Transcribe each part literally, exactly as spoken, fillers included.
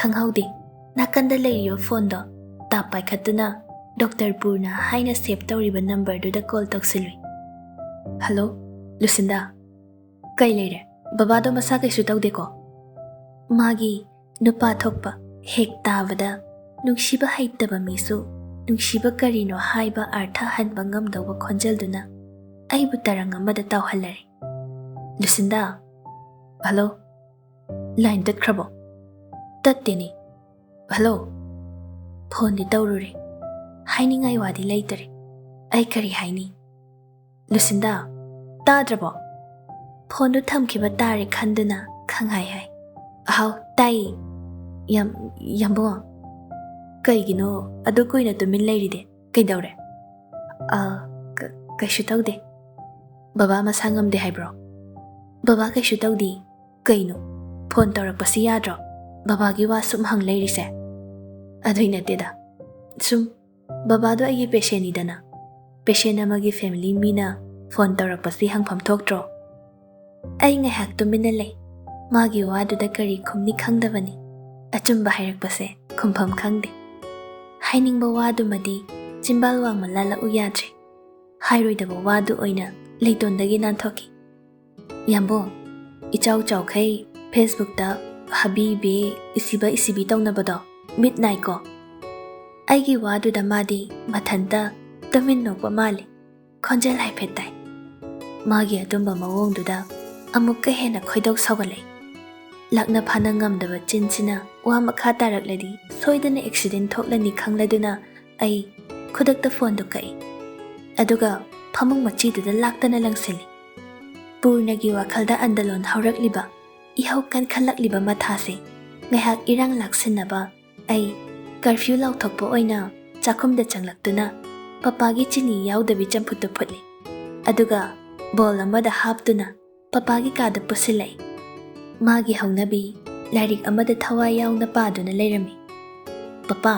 ꯈꯪꯍꯧꯗꯦ꯫ ꯅꯥꯀꯟꯗ ꯂꯩꯔꯤꯕ ꯐꯣꯟꯗꯣ ꯇꯥꯞ ꯄꯥꯏꯈꯠꯇꯨꯅ ꯗꯣꯛꯇꯔ ꯄꯨꯔꯅ ꯍꯥꯏꯅ ꯁꯦꯚ ꯇꯧꯔꯤꯕ ꯅꯝꯕꯔꯗꯨꯗ ꯀꯣꯜ ꯇꯧꯁꯤꯜꯂꯨꯏ꯫ "ꯍꯜꯂꯣ, ꯂꯨꯁꯤꯟꯗꯥ꯫ ꯀꯩ ꯂꯩꯔꯦ? ꯕꯕꯥꯗꯣ ꯃꯁꯥ ꯀꯩꯁꯨ ꯇꯧꯗꯦꯀꯣ?" ꯃꯥꯒꯤ ꯅꯨꯄꯥ ꯊꯣꯛꯄ ꯍꯦꯛ ꯇꯥꯕꯗ, ꯅꯨꯡꯁꯤꯕ ꯍꯩꯇꯕ ꯃꯤꯁꯨ ꯅꯨꯡꯁꯤꯕ ꯀꯔꯤꯅꯣ ꯍꯥꯏꯕ ꯑꯥꯔꯊ ꯍꯟꯕ ꯉꯝꯗꯧꯕ ꯈꯣꯟꯖꯦꯜꯗꯨꯅ ꯑꯩꯕꯨ ꯇꯔꯪ ꯑꯃꯗ ꯇꯥꯎꯍꯜꯂꯔꯦ꯫ "ꯂꯨꯁꯤꯟꯗꯥ?" "ꯍꯜꯂꯣ, ꯂꯥꯏꯟ ꯇꯠꯈ꯭ꯔꯕꯣ?" "ꯇꯠꯇꯦꯅꯦ꯫ ꯍꯜꯂꯣ?" ꯐꯣꯟꯗꯤ ꯇꯧꯔꯨꯔꯦ꯫ ꯍꯥꯏꯅꯤꯡꯉꯥꯏ ꯋꯥꯗꯤ ꯂꯩꯇꯔꯦ꯫ ꯑꯩ ꯀꯔꯤ ꯍꯥꯏꯅꯤ? "ꯂꯨꯁꯤꯟꯗꯥ, ꯇꯥꯗ꯭ꯔꯕꯣ?" ꯐꯣꯟꯗꯨ ꯊꯝꯈꯤꯕ ꯇꯥꯔꯦ ꯈꯟꯗꯨꯅ ꯈꯪꯍꯥꯏ ꯍꯥꯏ꯫ "ꯑꯍꯥꯎ, ꯇꯥꯏꯌꯦ꯫ ꯌꯥꯝ-, ꯌꯥꯝꯕꯨꯡ, ꯀꯩꯒꯤꯅꯣ ꯑꯗꯨ ꯀꯨꯏꯅ ꯇꯨꯃꯤꯟ ꯂꯩꯔꯤꯗꯤ? ꯀꯩꯗꯧꯔꯦ?" "ꯑ, ꯀ-, ꯀꯩꯁꯨ ꯇꯧꯗꯦ꯫" "ꯕꯕꯥ ꯃꯁꯥ ꯉꯝꯗꯦ ꯍꯥꯏꯕ꯭ꯔꯣ?" "ꯕꯕꯥ ꯀꯩꯁꯨ ꯇꯧꯗꯦ꯫" "ꯀꯩꯅꯣ? ꯐꯣꯟ ꯇꯧꯔꯛꯄꯁꯤ ꯌꯥꯗ꯭ꯔꯣ? ꯕꯕꯥꯒꯤ ꯋꯥ ꯁꯨꯝ ꯍꯪ ꯂꯩꯔꯤꯁꯦ?" "ꯑꯗꯨꯏ ꯅꯠꯇꯦꯗ꯫ ꯁꯨꯝ ꯕꯕꯥꯗꯣ ꯑꯩꯒꯤ ꯄꯦꯁꯦꯟꯅꯤꯗꯅ꯫ ꯄꯦꯁꯦꯟ ꯑꯃꯒꯤ ꯐꯦꯃꯤꯂꯤ ꯃꯤꯅ ꯐꯣꯟ ꯇꯧꯔꯛꯄꯁꯤ ꯍꯪꯐꯝ ꯊꯣꯛꯇ꯭ꯔꯣ?" ꯑꯩ ꯉꯥꯏꯍꯥꯛ ꯇꯨꯃꯤꯟꯅ ꯂꯩ꯫ ꯃꯥꯒꯤ ꯋꯥꯗꯨꯗ ꯀꯔꯤ ꯈꯨꯝꯅꯤ ꯈꯪꯗꯕꯅꯤ꯫ ꯑꯆꯨꯝꯕ ꯍꯥꯏꯔꯛꯄꯁꯦ ꯈꯨꯝꯐꯝ ꯈꯪꯗꯦ꯫ ꯍꯥꯏꯅꯤꯡꯕ ꯋꯥꯗꯨꯃꯗꯤ ꯆꯤꯝꯕꯥꯜ ꯋꯥꯡꯃ ꯂꯥꯜꯂꯛꯎ ꯌꯥꯗ꯭ꯔꯦ꯫ ꯍꯥꯏꯔꯣꯏꯗꯕ ꯋꯥꯗꯨ ꯑꯣꯏꯅ ꯂꯩꯇꯣꯟꯗꯒꯤ ꯅꯥꯟꯊꯣꯛꯈꯤ꯫ "ꯌꯥꯝꯕꯨꯡ, ꯏꯆꯥꯎ ꯆꯥꯎꯈꯩ ꯐꯦꯁꯕꯨꯛꯇ ꯍꯥꯕꯤ ꯕꯦ ꯏꯁꯤꯕ ꯏꯁꯤꯕꯤ ꯇꯧꯅꯕꯗꯣ ꯃꯤꯠ ꯅꯥꯏꯀꯣ?" ꯑꯩꯒꯤ ꯋꯥꯗꯨꯗ ꯃꯥꯗꯤ ꯃꯊꯟꯇ ꯇꯨꯃꯤꯟ ꯅꯣꯛꯄ ꯃꯥꯜꯂꯤ꯫ ꯈꯣꯟꯖꯦꯜ ꯍꯥꯏꯐꯦꯠ ꯇꯥꯏ꯫ ꯃꯥꯒꯤ ꯑꯗꯨꯝꯕ ꯃꯑꯣꯡꯗꯨꯗ ꯑꯃꯨꯛꯀ ꯍꯦꯟꯅ ꯈꯣꯏꯗꯧ ꯁꯥꯎꯒꯠꯂꯛꯏ꯫ ꯂꯥꯛꯅ ꯐꯥꯅ ꯉꯝꯗꯕ ꯆꯤꯟꯁꯤꯅ ꯋꯥ ꯃꯈꯥ ꯇꯥꯔꯛꯂꯗꯤ ꯁꯣꯏꯗꯅ ꯑꯦꯛꯁꯤꯗꯦꯟ ꯊꯣꯛꯂꯅꯤ ꯈꯪꯂꯗꯨꯅ ꯑꯩ ꯈꯨꯗꯛꯇ ꯐꯣꯟꯗꯨ ꯀꯛꯏ꯫ ꯑꯗꯨꯒ ꯐꯃꯨꯡ ꯃꯆꯤꯗꯨꯗ ꯂꯥꯛꯇꯅ ꯂꯪꯁꯤꯜꯂꯤ꯫ ꯄꯨꯔꯅꯒꯤ ꯋꯥꯈꯜꯗ ꯑꯟꯗꯂꯣꯟ ꯍꯧꯔꯛꯂꯤꯕ, ꯏꯍꯧ ꯀꯟꯈꯠꯂꯛꯂꯤꯕ ꯃꯊꯥꯁꯦ ꯉꯥꯏꯍꯥꯛ ꯏꯔꯥꯡ ꯂꯥꯛꯁꯤꯟꯅꯕ ꯑꯩ ꯀꯔꯐ꯭ꯌꯨ ꯂꯥꯎꯊꯣꯛꯄ ꯑꯣꯏꯅ ꯆꯥꯛꯈꯨꯝꯗ ꯆꯪꯂꯛꯇꯨꯅ ꯄꯄꯥꯒꯤ ꯆꯤꯅꯤ ꯌꯥꯎꯗꯕꯤ ꯆꯝꯐꯨꯠꯇꯨ ꯐꯨꯠꯂꯤ꯫ ꯑꯗꯨꯒ ꯕꯣꯜ ꯑꯃꯗ ꯍꯥꯞꯇꯨꯅ ꯄꯄꯥꯒꯤ ꯀꯥꯗ ꯄꯨꯁꯤꯜꯂꯛꯏ꯫ ꯃꯥꯒꯤ ꯍꯧꯅꯕꯤ ꯂꯥꯏꯔꯤꯛ ꯑꯃꯗ ꯊꯋꯥꯏ ꯌꯥꯎꯅ ꯄꯥꯗꯨꯅ ꯂꯩꯔꯝꯃꯤ꯫ "ꯄꯄꯥ,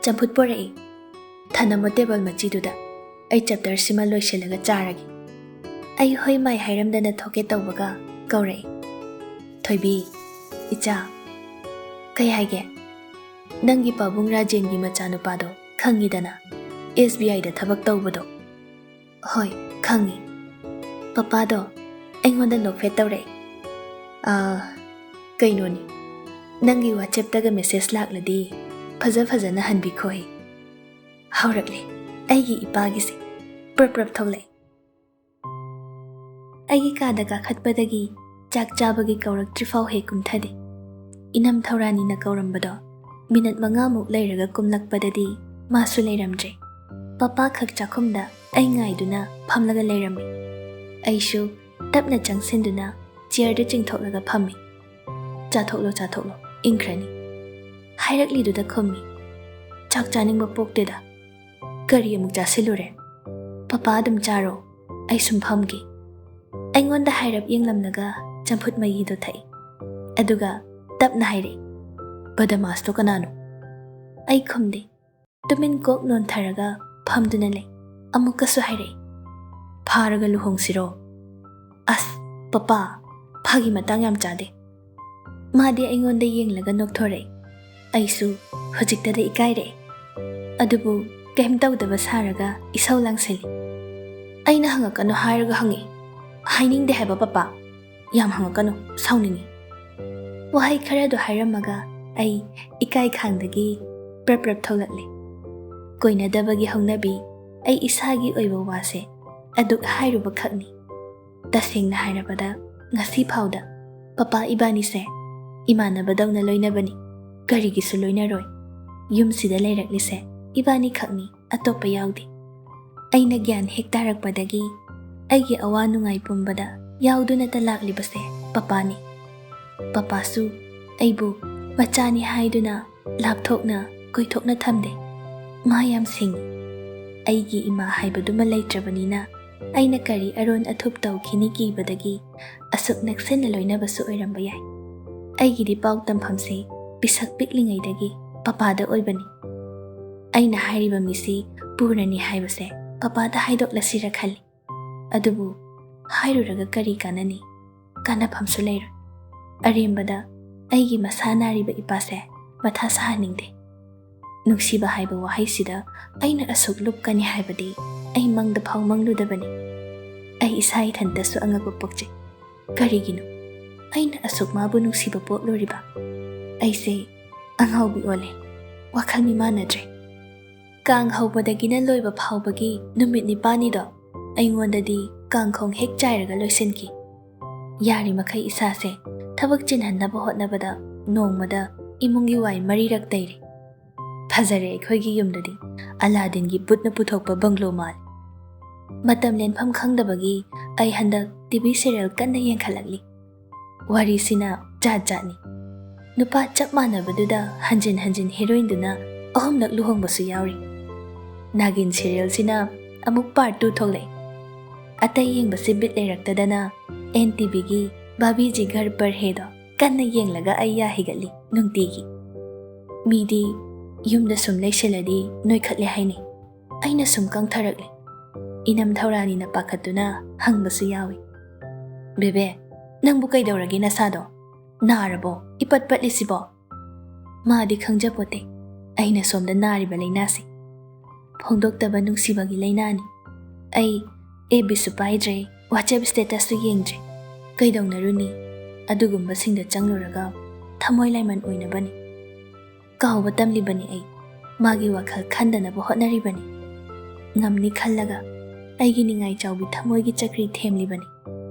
ꯆꯝꯐꯨꯠ ꯄꯣꯔꯛꯏ꯫ ꯊꯅꯝꯃꯣ ꯇꯦꯕꯜ ꯃꯆꯤꯗꯨꯗ꯫ ꯑꯩ ꯆꯦꯞꯇꯔꯁꯤꯃ ꯂꯣꯏꯁꯤꯜꯂꯒ ꯆꯥꯔꯒꯦ꯫" ꯑꯩ ꯍꯣꯏ ꯃꯥꯏ ꯍꯥꯏꯔꯝꯗꯅ ꯊꯣꯛꯀꯦ ꯇꯧꯕꯒ ꯀꯧꯔꯛꯏ꯫ "ꯊꯣꯏꯕꯤ, ꯏꯆꯥ, ꯀꯩ ꯍꯥꯏꯒꯦ? ꯅꯪꯒꯤ ꯄꯥꯕꯨꯡ ꯔꯥꯖꯦꯟꯒꯤ ꯃꯆꯥꯅꯨꯄꯥꯗꯣ ꯈꯪꯉꯤꯗꯅ, ꯑꯦꯁ ꯕꯤ ꯑꯥꯏꯗ ꯊꯕꯛ ꯇꯧꯕꯗꯣ? ꯍꯣꯏ, ꯈꯪꯉꯤ꯫ ꯄꯄꯥꯗꯣ ꯑꯩꯉꯣꯟꯗ ꯅꯣꯛꯐꯦꯠ ꯇꯧꯔꯛꯑꯦ꯫ ꯑꯥ, ꯀꯩꯅꯣꯅꯤ, ꯅꯪꯒꯤ ꯋꯥꯆꯦꯞꯇꯒ ꯃꯦꯁꯦꯖ ꯂꯥꯛꯂꯗꯤ ꯐꯖ ꯐꯖꯅ ꯍꯟꯕꯤꯈꯣꯍꯦ꯫ ꯍꯧꯔꯛꯂꯦ ꯑꯩꯒꯤ ꯏꯄꯥꯒꯤꯁꯦ, ꯄ꯭ꯔꯞ ꯄ꯭ꯔꯞ ꯊꯣꯛꯂꯛꯑꯦ꯫ ꯑꯩꯒꯤ ꯀꯥꯗ ꯀꯥꯈꯠꯄꯗꯒꯤ ꯆꯥꯛ ꯆꯥꯕꯒꯤ ꯀꯧꯔꯛꯇ꯭ꯔꯤꯐꯥꯎ ꯍꯦꯛ ꯀꯨꯝꯊꯗꯦ꯫ ꯏꯅꯝ ꯊꯧꯔꯥꯅꯤꯅ ꯀꯧꯔꯝꯕꯗꯣ ꯃꯤꯅꯠ ꯃꯉꯥꯃꯨꯛ ꯂꯩꯔꯒ ꯀꯨꯝꯂꯛꯄꯗꯗꯤ ꯃꯥꯁꯨ ꯂꯩꯔꯝꯗ꯭ꯔꯦ꯫ ꯄꯄꯥ ꯈꯛ ꯆꯥꯛꯈꯨꯝꯗ ꯑꯩ ꯉꯥꯏꯗꯨꯅ ꯐꯝꯂꯒ ꯂꯩꯔꯝꯃꯤ꯫ ꯑꯩꯁꯨ ꯇꯞꯅ ꯆꯪꯁꯤꯟꯗꯨꯅ ꯆꯤꯌꯔꯗ ꯆꯤꯡꯊꯣꯛꯂꯒ ꯐꯝꯃꯤ꯫ "ꯆꯥꯊꯣꯛꯂꯣ, ꯆꯥꯊꯣꯛꯂꯣ, ꯏꯪꯈ꯭ꯔꯅꯤ" ꯍꯥꯏꯔꯛꯂꯤꯗꯨꯗ ꯈꯨꯝꯃꯤ꯫ "ꯆꯥꯛ ꯆꯥꯅꯤꯡꯕ ꯄꯣꯛꯇꯦꯗ꯫ ꯀꯔꯤ ꯑꯃꯨꯛ ꯆꯥꯁꯤꯜꯂꯨꯔꯦ? ꯄꯄꯥ ꯑꯗꯨꯝ ꯆꯥꯔꯣ, ꯑꯩ ꯁꯨꯝ ꯐꯝꯒꯦ"꯫ ꯑꯩꯉꯣꯟꯗ ꯍꯥꯏꯔꯞ ꯌꯦꯡꯂꯝꯂꯒ ꯆꯝꯐꯨꯠ ꯃꯍꯤꯗꯣ ꯊꯛꯏ꯫ ꯑꯗꯨꯒ ꯇꯞꯅ ꯍꯥꯏꯔꯛꯏ, "ꯕꯗꯃꯥꯁꯇꯣ ꯀꯅꯥꯅꯣ?" ꯑꯩ ꯈꯨꯝꯗꯦ꯫ ꯇꯨꯃꯤꯟ ꯀꯣꯛ ꯅꯣꯟꯊꯔꯒ ꯐꯝꯗꯨꯅ ꯂꯩ꯫ ꯑꯃꯨꯛꯀꯁꯨ ꯍꯥꯏꯔꯛꯏ, "ꯐꯥꯔꯒ ꯂꯨꯍꯣꯡꯁꯤꯔꯣ?" ꯑꯁ, ꯄꯄꯥ, ꯐꯥꯒꯤ ꯃꯇꯥꯡ ꯌꯥꯝ ꯆꯥꯗꯦ꯫ ꯃꯥꯗꯤ ꯑꯩꯉꯣꯟꯗ ꯌꯦꯡꯂꯒ ꯅꯣꯛꯊꯣꯔꯛꯏ꯫ ꯑꯩꯁꯨ ꯍꯧꯖꯤꯛꯇꯗ ꯏꯀꯥꯏꯔꯛꯑꯦ꯫ ꯑꯗꯨꯕꯨ ꯀꯩꯝ ꯇꯧꯗꯕ ꯁꯥꯔꯒ ꯏꯁꯧ ꯂꯥꯡꯁꯤꯜꯂꯤ꯫ "ꯑꯩꯅ ꯍꯪꯉꯛꯀꯅꯨ ꯍꯥꯏꯔꯒ ꯍꯪꯉꯛꯏ꯫ ꯍꯥꯏꯅꯤꯡꯗꯦ ꯍꯥꯏꯕ ꯄꯄꯥ꯫ ꯌꯥꯝ ꯍꯪꯉꯛꯀꯅꯨ, ꯁꯥꯎꯅꯤꯡꯉꯤ"꯫ ꯋꯥꯍꯩ ꯈꯔꯗꯣ ꯍꯥꯏꯔꯝꯃꯒ ꯑꯩ ꯏꯀꯥꯏ ꯈꯥꯡꯗꯒꯤ ꯄ꯭ꯔꯞ ꯄ꯭ꯔꯞ ꯊꯣꯛꯂꯛꯂꯦ꯫ ꯀꯣꯏꯅꯗꯕꯒꯤ ꯍꯧꯅꯕꯤ, ꯑꯩ ꯏꯁꯥꯒꯤ ꯑꯣꯏꯕ ꯋꯥꯁꯦ ꯑꯗꯨꯛ ꯍꯥꯏꯔꯨꯕ ꯈꯛꯅꯤ꯫ ꯇꯁꯦꯡꯅ ꯍꯥꯏꯔꯕꯗ, ꯉꯁꯤ ꯐꯥꯎꯗ ꯄꯄꯥ ꯏꯕꯥꯅꯤꯁꯦ ꯏꯃꯥꯟꯅꯕꯗꯧꯅ ꯂꯣꯏꯅꯕꯅꯤ꯫ ꯀꯔꯤꯒꯤꯁꯨ ꯂꯣꯏꯅꯔꯣꯏ꯫ ꯌꯨꯝꯁꯤꯗ ꯂꯩꯔꯛꯂꯤꯁꯦ ꯏꯕꯥꯅꯤ ꯈꯛꯅꯤ, ꯑꯇꯣꯞꯄ ꯌꯥꯎꯗꯦ꯫ ꯑꯩꯅ ꯒ꯭ꯌꯥꯟ ꯍꯦꯛ ꯇꯥꯔꯛꯄꯗꯒꯤ ꯑꯩꯒꯤ ꯑꯋꯥ ꯅꯨꯡꯉꯥꯏ ꯄꯨꯝꯕꯗ ꯌꯥꯎꯗꯨꯅꯇ ꯂꯥꯛꯂꯤꯕꯁꯦ ꯄꯄꯥꯅꯤ꯫ ꯄꯄꯥꯁꯨ ꯑꯩꯕꯨ ꯃꯆꯥꯅꯤ ꯍꯥꯏꯗꯨꯅ ꯂꯥꯞꯊꯣꯛꯅ ꯀꯣꯏꯊꯣꯛꯅ ꯊꯝꯗꯦ꯫ ꯃꯥ ꯌꯥꯝ ꯁꯤꯡꯉꯤ꯫ ꯑꯩꯒꯤ ꯏꯃꯥ ꯍꯥꯏꯕꯗꯨꯃ ꯂꯩꯇ꯭ꯔꯕꯅꯤꯅ ꯑꯩꯅ ꯀꯔꯤ ꯑꯔꯣꯟ ꯑꯊꯨꯞ ꯇꯧꯈꯤꯅꯤ ꯀꯤꯕꯗꯒꯤ ꯑꯁꯨꯛ ꯅꯛꯁꯤꯟꯅ ꯂꯣꯏꯅꯕꯁꯨ ꯑꯣꯏꯔꯝꯕ ꯌꯥꯏ꯫ ꯑꯩꯒꯤꯗꯤ ꯄꯥꯎ ꯇꯝꯐꯝꯁꯤ ꯄꯤꯁꯛ ꯄꯤꯛꯂꯤꯉꯩꯗꯒꯤ ꯄꯄꯥꯗ ꯑꯣꯏꯕꯅꯤ꯫ ꯑꯩꯅ ꯍꯥꯏꯔꯤꯕ ꯃꯤꯁꯤ ꯄꯨꯔꯅꯤ ꯍꯥꯏꯕꯁꯦ ꯄꯄꯥꯗ ꯍꯥꯏꯗꯣꯛꯂꯁꯤꯔ ꯈꯜꯂꯤ꯫ ꯑꯗꯨꯕꯨ ꯍꯥꯏꯔꯨꯔꯒ ꯀꯔꯤ ꯀꯥꯟꯅꯅꯤ? ꯀꯥꯟꯅꯐꯝꯁꯨ ꯂꯩꯔꯣꯏ꯫ ꯑꯔꯦꯝꯕꯗ ꯑꯩꯒꯤ ꯃꯁꯥ ꯅꯥꯔꯤꯕ ꯏꯄꯥꯁꯦ ꯃꯊꯥ ꯁꯥꯍꯟꯅꯤꯡꯗꯦ꯫ ꯅꯨꯡꯁꯤꯕ ꯍꯥꯏꯕ ꯋꯥꯍꯩꯁꯤꯗ ꯑꯩꯅ ꯑꯁꯨꯛ ꯂꯨꯞꯀꯅꯤ ꯍꯥꯏꯕꯗꯤ ꯑꯩ ꯃꯪꯗ ꯐꯥꯎ ꯃꯪꯂꯨꯗꯕꯅꯤ꯫ ꯑꯩ ꯏꯁꯥ ꯏꯊꯟꯇꯁꯨ ꯑꯉꯛꯄ ꯄꯣꯛꯆꯩ꯫ ꯀꯔꯤꯒꯤꯅꯣ ꯑꯩꯅ ꯑꯁꯨꯛ ꯃꯥꯕꯨ ꯅꯨꯡꯁꯤꯕ ꯄꯣꯛꯂꯨꯔꯤꯕ? ꯑꯩꯁꯦ ꯑꯉꯥꯎꯕꯤ ꯑꯣꯜꯂꯦ꯫ ꯋꯥꯈꯜ ꯃꯤꯃꯥꯟꯅꯗ꯭ꯔꯦ꯫ ꯀꯥꯡ ꯍꯧꯕꯗꯒꯤꯅ ꯂꯣꯏꯕ ꯐꯥꯎꯕꯒꯤ ꯅꯨꯃꯤꯠ ꯅꯤꯄꯥꯜꯅꯤꯗꯣ ꯑꯩꯉꯣꯟꯗꯗꯤ ꯀꯥꯡꯈꯣꯡ ꯍꯦꯛ ꯆꯥꯏꯔꯒ ꯂꯣꯏꯁꯤꯟꯈꯤ꯫ ꯌꯥꯔꯤꯃꯈꯩ ꯏꯁꯥꯁꯦ ꯊꯕꯛ ꯆꯤꯟꯍꯟꯅꯕ ꯍꯣꯠꯅꯕꯗ ꯅꯣꯡꯃꯗ ꯏꯃꯨꯡꯒꯤ ꯋꯥꯏ ꯃꯔꯤꯔꯛ ꯇꯩꯔꯦ꯫ ꯐꯖꯔꯦ ꯑꯩꯈꯣꯏꯒꯤ ꯌꯨꯝꯗꯗꯤ, ꯑꯂꯥꯗꯤꯟꯒꯤ ꯕꯨꯠꯅ ꯄꯨꯊꯣꯛꯄ ꯕꯪꯒ꯭ꯂꯣ ꯃꯥꯜꯂꯦ꯫ ꯃꯇꯝ ꯂꯦꯟꯐꯝ ꯈꯪꯗꯕꯒꯤ ꯑꯩ ꯍꯟꯗꯛ ꯇꯤ ꯚꯤ ꯁꯤꯔꯤꯌꯦꯜ ꯀꯟꯅ ꯌꯦꯡꯈꯠꯂꯛꯂꯤ꯫ ꯋꯥꯔꯤꯁꯤꯅ ꯖꯥꯠ ꯖꯥꯠꯅꯤ꯫ ꯅꯨꯄꯥ ꯆꯞ ꯃꯥꯟꯅꯕꯗꯨꯗ ꯍꯟꯖꯤꯟ ꯍꯟꯖꯤꯟ ꯍꯤꯔꯣꯏꯟꯗꯨꯅ ꯑꯍꯨꯝꯂꯛ ꯂꯨꯍꯣꯡꯕꯁꯨ ꯌꯥꯎꯔꯤ꯫ ꯅꯥꯒꯤꯟ ꯁꯤꯔꯤꯌꯦꯜꯁꯤꯅ ꯑꯃꯨꯛ ꯄꯥꯔꯠ ꯇꯨ ꯊꯣꯛꯂꯛꯑꯦ꯫ ꯑꯇꯩ ꯌꯦꯡꯕꯁꯤ ꯕꯤꯠ ꯂꯩꯔꯛꯇꯗꯅ ꯑꯦꯟ ꯇꯤ ꯚꯤꯒꯤ ꯕꯥꯕꯤꯖꯤ ꯘꯔ ꯄꯔ ꯍꯦꯗꯣ ꯀꯟꯅ ꯌꯦꯡꯂꯒ ꯑꯩ ꯌꯥ ꯍꯤꯒꯠꯂꯤ ꯅꯨꯡꯇꯤꯒꯤ꯫ ꯃꯤꯗꯤ ꯌꯨꯝꯗ ꯁꯨꯝ ꯂꯩꯁꯤꯜꯂꯗꯤ ꯅꯣꯏꯈꯠꯂꯦ ꯍꯥꯏꯅꯩ꯫ ꯑꯩꯅ ꯁꯨꯝ ꯀꯪꯊꯔꯛꯂꯦ꯫ ꯏꯅꯝ ꯊꯧꯔꯥꯅꯤꯅ ꯄꯥꯈꯠꯇꯨꯅ ꯍꯪꯕꯁꯨ ꯌꯥꯎꯏ, "ꯕꯦꯕꯦ, ꯅꯪꯕꯨ ꯀꯩꯗꯧꯔꯒꯦ ꯅꯁꯥꯗꯣ? ꯅꯥꯔꯕꯣ ꯏꯄꯠ ꯄꯠꯂꯤꯁꯤꯕꯣ?" ꯃꯥꯗꯤ ꯈꯪꯖꯄꯣꯠꯇꯦ ꯑꯩꯅ ꯁꯣꯝꯗ ꯅꯥꯔꯤꯕ ꯂꯥꯏꯅꯥꯁꯤ꯫ ꯐꯣꯡꯗꯣꯛꯇꯕ ꯅꯨꯡꯁꯤꯕꯒꯤ ꯂꯥꯏꯅꯥꯅꯤ꯫ ꯑꯩ ꯑꯦꯐ ꯕꯤꯁꯨ ꯄꯥꯏꯗ꯭ꯔꯦ, ꯋꯥꯆꯦꯞ ꯁ꯭ꯇꯦꯇꯁꯁꯨ ꯌꯦꯡꯗ꯭ꯔꯦ꯫ ꯀꯩꯗꯧꯅꯔꯨꯅꯤ? ꯑꯗꯨꯒꯨꯝꯕꯁꯤꯡꯗ ꯆꯪꯂꯨꯔꯒ ꯊꯃꯣꯏ ꯂꯥꯏꯃꯟ ꯑꯣꯏꯅꯕꯅꯤ꯫ ꯀꯥꯎꯕ ꯇꯝꯂꯤꯕꯅꯤ ꯑꯩ꯫ ꯃꯥꯒꯤ ꯋꯥꯈꯜ ꯈꯟꯗꯅꯕ ꯍꯣꯠꯅꯔꯤꯕꯅꯤ꯫ ꯉꯝꯅꯤ ꯈꯜꯂꯒ ꯑꯩꯒꯤ ꯅꯤꯡꯉꯥꯏ ꯆꯥꯎꯕꯤ ꯊꯃꯣꯏꯒꯤ ꯆꯀ꯭ꯔꯤ ꯊꯦꯝꯂꯤꯕꯅꯤ꯫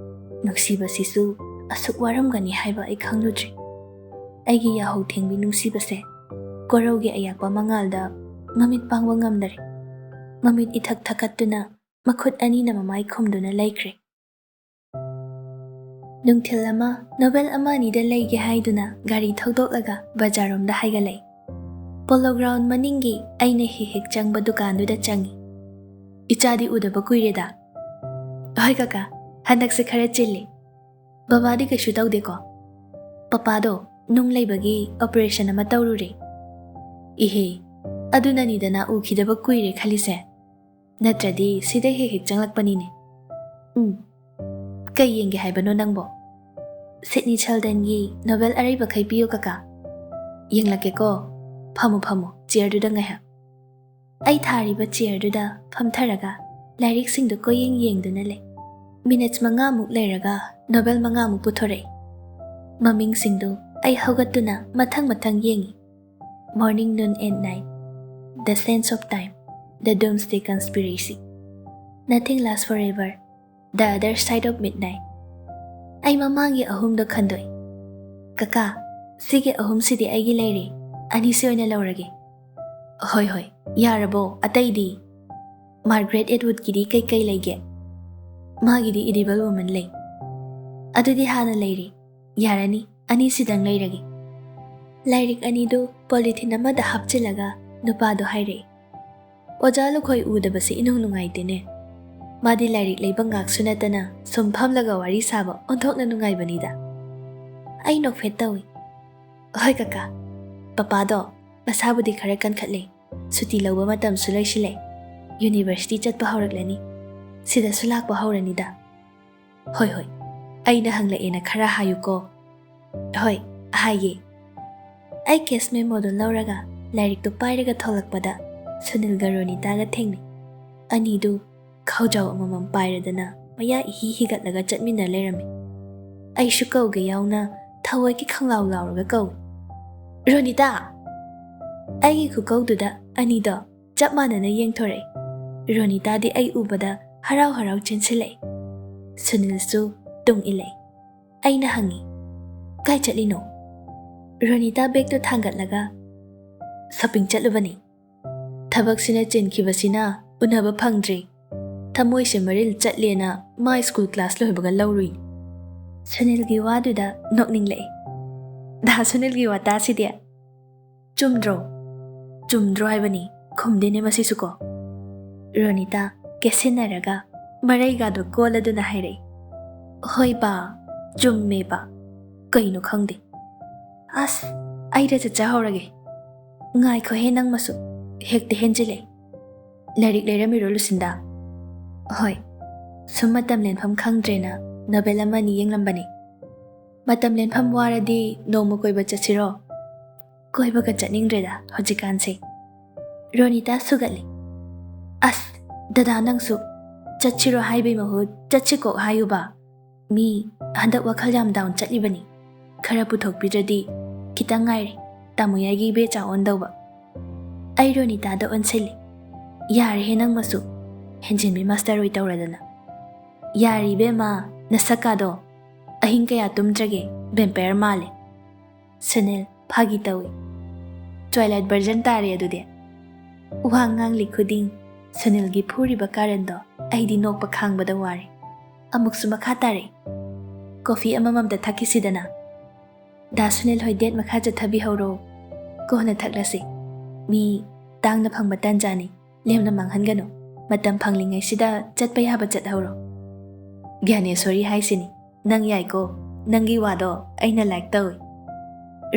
ꯅꯨꯡꯁꯤꯕꯁꯤꯁꯨ ꯑꯁꯨꯛ ꯋꯥꯔꯝꯒꯅꯤ ꯍꯥꯏꯕ ꯑꯩ ꯈꯪꯂꯨꯗ꯭ꯔꯤ꯫ ꯑꯩꯒꯤ ꯌꯥꯍꯧ ꯊꯦꯡꯕꯤ ꯅꯨꯡꯁꯤꯕꯁꯦ ꯀꯣꯔꯧꯒꯤ ꯑꯌꯥꯛꯄ ꯃꯉꯥꯜꯗ ꯃꯃꯤꯠ ꯄꯥꯡꯕ ꯉꯝꯗꯔꯦ꯫ ꯃꯃꯤꯠ ꯏꯊꯛ ꯊꯛꯀꯠꯇꯨꯅ ꯃꯈꯨꯠ ꯑꯅꯤꯅ ꯃꯃꯥꯏ ꯈꯨꯝꯗꯨꯅ ꯂꯩꯈ꯭ꯔꯦ꯫ ꯅꯨꯡꯊꯤꯜ ꯑꯃ ꯅꯣꯕꯦꯜ ꯑꯃ ꯑꯅꯤꯗ ꯂꯩꯒꯦ ꯍꯥꯏꯗꯨꯅ ꯒꯥꯔꯤ ꯊꯧꯗꯣꯛꯂꯒ ꯕꯖꯥꯔꯔꯣꯝꯗ ꯍꯥꯏꯒꯠꯂꯛꯏ꯫ ꯄꯣꯂꯣ ꯒ꯭ꯔꯥꯎꯟ ꯃꯅꯤꯡꯒꯤ ꯑꯩꯅ ꯍꯦꯛ ꯍꯦꯛ ꯆꯪꯕ ꯗꯨꯀꯥꯟꯗꯨꯗ ꯆꯪꯉꯤ꯫ "ꯏꯆꯥꯗꯤ ꯎꯗꯕ ꯀꯨꯏꯔꯦꯗ?" "ꯍꯣꯏ ꯀꯀꯥ, ꯍꯟꯗꯛꯁꯦ ꯈꯔ ꯆꯤꯜꯂꯤ꯫ ꯕꯕꯥꯗꯤ ꯀꯩꯁꯨ ꯇꯧꯗꯦꯀꯣ?" "ꯄꯄꯥꯗꯣ ꯅꯨꯡ ꯂꯩꯕꯒꯤ ꯑꯣꯄꯔꯦꯁꯟ ꯑꯃ ꯇꯧꯔꯨꯔꯦ꯫" "ꯏꯍꯦ, ꯑꯗꯨꯅꯅꯤꯗꯅ ꯎꯈꯤꯗꯕ ꯀꯨꯏꯔꯦ ꯈꯜꯂꯤꯁꯦ꯫ ꯅꯠꯇ꯭ꯔꯗꯤ ꯁꯤꯗ ꯍꯦꯛ ꯍꯦꯛ ꯆꯪꯂꯛꯄꯅꯤꯅꯦ꯫" "ꯎꯝ, ꯀꯩ ꯌꯦꯡꯒꯦ ꯍꯥꯏꯕꯅꯣ ꯅꯪꯕꯣ?" ꯁꯤꯗꯅꯤ ꯁꯦꯜꯗꯟꯒꯤ ꯅꯣꯚꯦꯜ ꯑꯔꯩꯕꯈꯩ ꯄꯤꯌꯨ ꯀꯀꯥ꯫ ꯌꯦꯡꯂꯛꯀꯦꯀꯣ꯫ ꯐꯝꯃꯨ ꯐꯝꯃꯨ, ꯆꯤꯌꯔꯗꯨꯗ ꯉꯥꯏꯍꯥꯛ꯫ ꯑꯩ ꯊꯥꯔꯤꯕ ꯆꯤꯌꯔꯗꯨꯗ ꯐꯝꯊꯔꯒ ꯂꯥꯏꯔꯤꯛꯁꯤꯡꯗꯨ ꯀꯣꯏꯌꯦꯡ ꯌꯦꯡꯗꯨꯅ ꯂꯩ꯫ ꯃꯤꯅꯠꯁ ꯃꯉꯥꯃꯨꯛ ꯂꯩꯔꯒ ꯅꯣꯚꯦꯜ ꯃꯉꯥꯃꯨꯛ ꯄꯨꯊꯣꯔꯛꯏ꯫ ꯃꯃꯤꯡꯁꯤꯡꯗꯨ ꯑꯩ ꯍꯧꯒꯠꯇꯨꯅ ꯃꯊꯪ ꯃꯊꯪ ꯌꯦꯡꯏ꯫ Morning, Noon and Night, The Sands of Time, The Doomsday Conspiracy, Nothing Lasts Forever, The Other Side of Midnight. ꯑꯩ ꯃꯃꯥꯡꯒꯤ ꯑꯍꯨꯝꯗꯣ ꯈꯟꯗꯣꯛꯏ꯫ "ꯀꯀꯥ, ꯁꯤꯒꯤ ꯑꯍꯨꯝꯁꯤꯗꯤ ꯑꯩꯒꯤ ꯂꯩꯔꯦ, ꯑꯅꯤꯁꯤ ꯑꯣꯏꯅ ꯂꯧꯔꯒꯦ"꯫ "ꯍꯣꯏ ꯍꯣꯏ, ꯌꯥꯔꯕꯣ? ꯑꯇꯩꯗꯤ?" "ꯃꯥꯔꯒ꯭ꯔꯦꯠ ꯑꯦꯠꯋꯨꯗꯀꯤꯗꯤ ꯀꯩꯀꯩ ꯂꯩꯒꯦ?" "ꯃꯥꯒꯤꯗꯤ ꯏꯗꯤꯕꯜ ꯋꯨꯃꯟ ꯂꯩ"꯫ "ꯑꯗꯨꯗꯤ ꯍꯥꯟꯅ ꯂꯩꯔꯦ, ꯌꯥꯔꯅꯤ, ꯑꯅꯤꯁꯤꯗꯪ ꯂꯩꯔꯒꯦ"꯫ ꯂꯥꯏꯔꯤꯛ ꯑꯅꯤꯗꯨ ꯄꯣꯂꯤꯊꯤꯟ ꯑꯃꯗ ꯍꯥꯞꯆꯤꯜꯂꯒ ꯅꯨꯄꯥꯗꯣ ꯍꯥꯏꯔꯛꯏ꯫ "ꯑꯣꯖꯥ ꯂꯨꯈꯣꯏ ꯎꯗꯕꯁꯤ ꯏꯅꯨꯡ ꯅꯨꯡꯉꯥꯏꯇꯦꯅꯦ꯫ ꯃꯥꯗꯤ ꯂꯥꯏꯔꯤꯛ ꯂꯩꯕ ꯉꯥꯛꯁꯨ ꯅꯠꯇꯅ ꯁꯨꯝ ꯐꯝꯂꯒ ꯋꯥꯔꯤ ꯁꯥꯕ ꯑꯣꯟꯊꯣꯛꯅ ꯅꯨꯡꯉꯥꯏꯕꯅꯤꯗ"꯫ ꯑꯩ ꯅꯣꯛꯐꯦꯠ ꯇꯧꯏ꯫ "ꯍꯣꯏ ꯀꯀꯥ, ꯄꯄꯥꯗꯣ ꯃꯁꯥꯕꯨꯗꯤ ꯈꯔ ꯀꯟꯈꯠꯂꯦ꯫ ꯁꯨꯇꯤ ꯂꯧꯕ ꯃꯇꯝꯁꯨ ꯂꯣꯏꯁꯤꯜꯂꯦ꯫ ꯌꯨꯅꯤꯚꯔꯁꯤꯇꯤ ꯆꯠꯄ ꯍꯧꯔꯛꯂꯅꯤ꯫ ꯁꯤꯗꯁꯨ ꯂꯥꯛꯄ ꯍꯧꯔꯅꯤꯗ"꯫ "ꯍꯣꯏ ꯍꯣꯏ, ꯑꯩꯅ ꯍꯪꯂꯛꯑꯦꯅ ꯈꯔ ꯍꯥꯏꯌꯨꯀꯣ"꯫ "ꯍꯣꯏ, ꯍꯥꯏꯒꯦ"꯫ ꯑꯩ ꯀꯦꯁ ꯃꯦꯃꯣꯗꯨ ꯂꯧꯔꯒ ꯂꯥꯏꯔꯤꯛꯇꯨ ꯄꯥꯏꯔꯒ ꯊꯣꯛꯂꯛꯄꯗ ꯁꯨꯅꯤꯜꯒ ꯔꯣꯅꯤꯇꯥꯒ ꯊꯦꯡꯅꯩ꯫ ꯑꯅꯤꯗꯨ ꯈꯥꯎꯖꯥꯎ ꯑꯃꯃꯝ ꯄꯥꯏꯔꯗꯅ ꯃꯌꯥ ꯏꯍꯤ ꯍꯤꯒꯠꯂꯒ ꯆꯠꯃꯤꯟꯅ ꯂꯩꯔꯝꯃꯤ꯫ ꯑꯩꯁꯨ ꯀꯧꯒꯦ ꯌꯥꯎꯅ ꯊꯋꯥꯏꯒꯤ ꯈꯪꯂꯥꯎ ꯂꯥꯎꯔꯒ ꯀꯧꯏ, "ꯔꯣꯅꯤꯇꯥ!" ꯑꯩꯒꯤ ꯈꯨꯀꯧꯗꯨꯗ ꯑꯅꯤꯗꯣ ꯆꯞ ꯃꯥꯟꯅꯅ ꯌꯦꯡꯊꯣꯔꯛꯏ꯫ ꯔꯣꯅꯤꯇꯥꯗꯤ ꯑꯩ ꯎꯕꯗ ꯍꯔꯥꯎ ꯍꯔꯥꯎ ꯆꯦꯟꯁꯤꯜꯂꯛꯏ꯫ ꯁꯨꯅꯤꯜꯁꯨ ꯇꯨꯡ ꯏꯜꯂꯛꯏ꯫ ꯑꯩꯅ ꯍꯪꯉꯤ, "ꯀꯥꯏ ꯆꯠꯂꯤꯅꯣ?" ꯔꯣꯅꯤꯇꯥ ꯕꯦꯒꯇꯨ ꯊꯥꯡꯒꯠꯂꯒ, "ꯁꯣꯄꯤꯡ ꯆꯠꯂꯨꯕꯅꯤ꯫ ꯊꯕꯛꯁꯤꯅ ꯆꯤꯟꯈꯤꯕꯁꯤꯅ ꯎꯅꯕ ꯐꯪꯗ꯭ꯔꯤ꯫ ꯊꯃꯣꯏꯁꯦ ꯃꯔꯤꯜ ꯆꯠꯂꯦꯅ ꯃꯥ ꯁ꯭ꯀꯨꯜ ꯀ꯭ꯂꯥꯁ ꯂꯣꯏꯕꯒ ꯂꯧꯔꯨꯏ"꯫ ꯁꯨꯅꯤꯜꯒꯤ ꯋꯥꯗꯨꯗ ꯅꯣꯛꯅꯤꯡꯂꯛꯏ꯫ "ꯗꯥ ꯁꯨꯅꯤꯜꯒꯤ ꯋꯥꯇꯥꯁꯤꯗꯤ"꯫ "ꯆꯨꯝꯗ꯭ꯔꯣ? ꯆꯨꯝꯗ꯭ꯔꯣ ꯍꯥꯏꯕꯅꯤ, ꯈꯨꯝꯗꯦꯅꯦ ꯃꯁꯤꯁꯨꯀꯣ"꯫ ꯔꯣꯅꯤꯇꯥ ꯀꯦꯁꯤꯟꯅꯔꯒ ꯃꯔꯩꯒꯥꯗꯣ ꯀꯣꯜꯂꯗꯨꯅ ꯍꯥꯏꯔꯛꯏ, "ꯍꯣꯏ ꯕꯥ, ꯆꯨꯝꯃꯦ ꯕꯥ꯫ ꯀꯩꯅꯣ ꯈꯪꯗꯦ꯫ ꯑꯁ, ꯑꯩꯗ ꯆꯠꯆꯍꯧꯔꯒꯦ꯫ ꯉꯥꯏꯈꯣꯍꯦ ꯅꯪꯃꯁꯨ, ꯍꯦꯛꯇ ꯍꯦꯟꯖꯤꯜꯂꯦ꯫ ꯂꯥꯏꯔꯤꯛ ꯂꯩꯔꯝꯃꯤꯔꯣ ꯂꯨꯁꯤꯟꯗꯥ?" "ꯍꯣꯏ, ꯁꯨꯝ ꯃꯇꯝ ꯂꯦꯟꯐꯝ ꯈꯪꯗ꯭ꯔꯦꯅ ꯅꯣꯕꯦꯜ ꯑꯃ ꯑꯅꯤ ꯌꯦꯡꯂꯝꯕꯅꯤ"꯫ ꯃꯇꯝ ꯂꯦꯟꯐꯝ ꯋꯥꯔꯗꯤ ꯅꯣꯡꯃ ꯀꯣꯏꯕ ꯆꯠꯁꯤꯔꯣ? ꯀꯣꯏꯕꯒ ꯆꯠꯅꯤꯡꯗ꯭ꯔꯦꯗ ꯍꯧꯖꯤꯛꯀꯥꯟꯁꯦ꯫ ꯔꯣꯅꯤꯇꯥ ꯁꯨꯒꯠꯂꯤ꯫ ꯑꯁ, ꯗꯗꯥ ꯅꯪꯁꯨ ꯆꯠꯁꯤꯔꯣ ꯍꯥꯏꯕꯩ ꯃꯍꯨꯠ ꯆꯠꯁꯤ ꯀꯣꯛ ꯍꯥꯏꯌꯨꯕ꯫ ꯃꯤ ꯍꯟꯗꯛ ꯋꯥꯈꯜ ꯌꯥꯝ ꯗꯥꯎꯟ ꯆꯠꯂꯤꯕꯅꯤ꯫ ꯈꯔ ꯄꯨꯊꯣꯛꯄꯤꯗ꯭ꯔꯗꯤ ꯈꯤꯇꯪ ꯉꯥꯏꯔꯦ ꯇꯥꯃꯣ ꯌꯥꯏꯒꯤ ꯏꯕꯦꯆꯥ ꯑꯣꯟꯗꯧꯕ꯫ ꯑꯩ ꯔꯣꯅꯤꯇꯥꯗ ꯑꯣꯟꯁꯤꯜꯂꯤ꯫ ꯌꯥꯔꯦꯍꯦ ꯅꯪꯃꯁꯨ꯫ ꯍꯦꯟꯖꯤꯟꯕꯤ ꯃꯥꯁꯇꯔ ꯑꯣꯏ ꯇꯧꯔꯗꯅ꯫ ꯌꯥꯔꯦ ꯏꯕꯦꯝꯃ, ꯅꯁꯛꯀꯥꯗꯣ꯫ ꯑꯍꯤꯡ ꯀꯌꯥ ꯇꯨꯝꯗ꯭ꯔꯒꯦ? ꯚꯦꯝꯄꯥꯌꯔ ꯃꯥꯜꯂꯦ꯫ ꯁꯨꯅꯤꯜ ꯐꯥꯒꯤ ꯇꯧꯏ꯫ ꯇ꯭ꯋꯥꯏꯂꯥꯏꯠ ꯚꯔꯖꯟ ꯇꯥꯔꯦ ꯑꯗꯨꯗꯤ꯫ ꯋꯥ ꯉꯥꯡꯂꯤ ꯈꯨꯗꯤꯡ ꯁꯨꯅꯤꯜꯒꯤ ꯐꯨꯔꯤꯕ ꯀꯥꯔꯟꯗꯣ ꯑꯩꯗꯤ ꯅꯣꯛꯄ ꯈꯥꯡꯕꯗ ꯋꯥꯔꯦ꯫ ꯑꯃꯨꯛꯁꯨ ꯃꯈꯥ ꯇꯥꯔꯛꯏ꯫ ꯀꯣꯐꯤ ꯑꯃꯃꯝꯇ ꯊꯛꯈꯤꯁꯤꯗꯅ꯫ ꯗꯥ ꯁꯨꯅꯤꯜ ꯍꯣꯏ ꯗꯦꯠ ꯃꯈꯥ ꯆꯠꯊꯕꯤꯍꯧꯔꯣ꯫ ꯀꯣꯟꯅ ꯊꯛꯂꯁꯤ꯫ ꯃꯤ ꯇꯥꯡꯅ ꯐꯪꯕ ꯇꯥꯟꯖꯥꯅꯤ꯫ ꯂꯦꯝꯅ ꯃꯥꯡꯍꯟꯒꯅꯨ꯫ ꯃꯇꯝ ꯐꯪꯂꯤꯉꯩꯁꯤꯗ ꯆꯠꯄ ꯌꯥꯕ ꯆꯠꯍꯧꯔꯣ꯫ ꯒ꯭ꯌꯥꯅꯦꯁꯣꯔꯤ ꯍꯥꯏꯁꯤꯅꯤ꯫ ꯅꯪ ꯌꯥꯏꯀꯣ꯫ ꯅꯪꯒꯤ ꯋꯥꯗꯣ ꯑꯩꯅ ꯂꯥꯏꯛ ꯇꯧꯏ꯫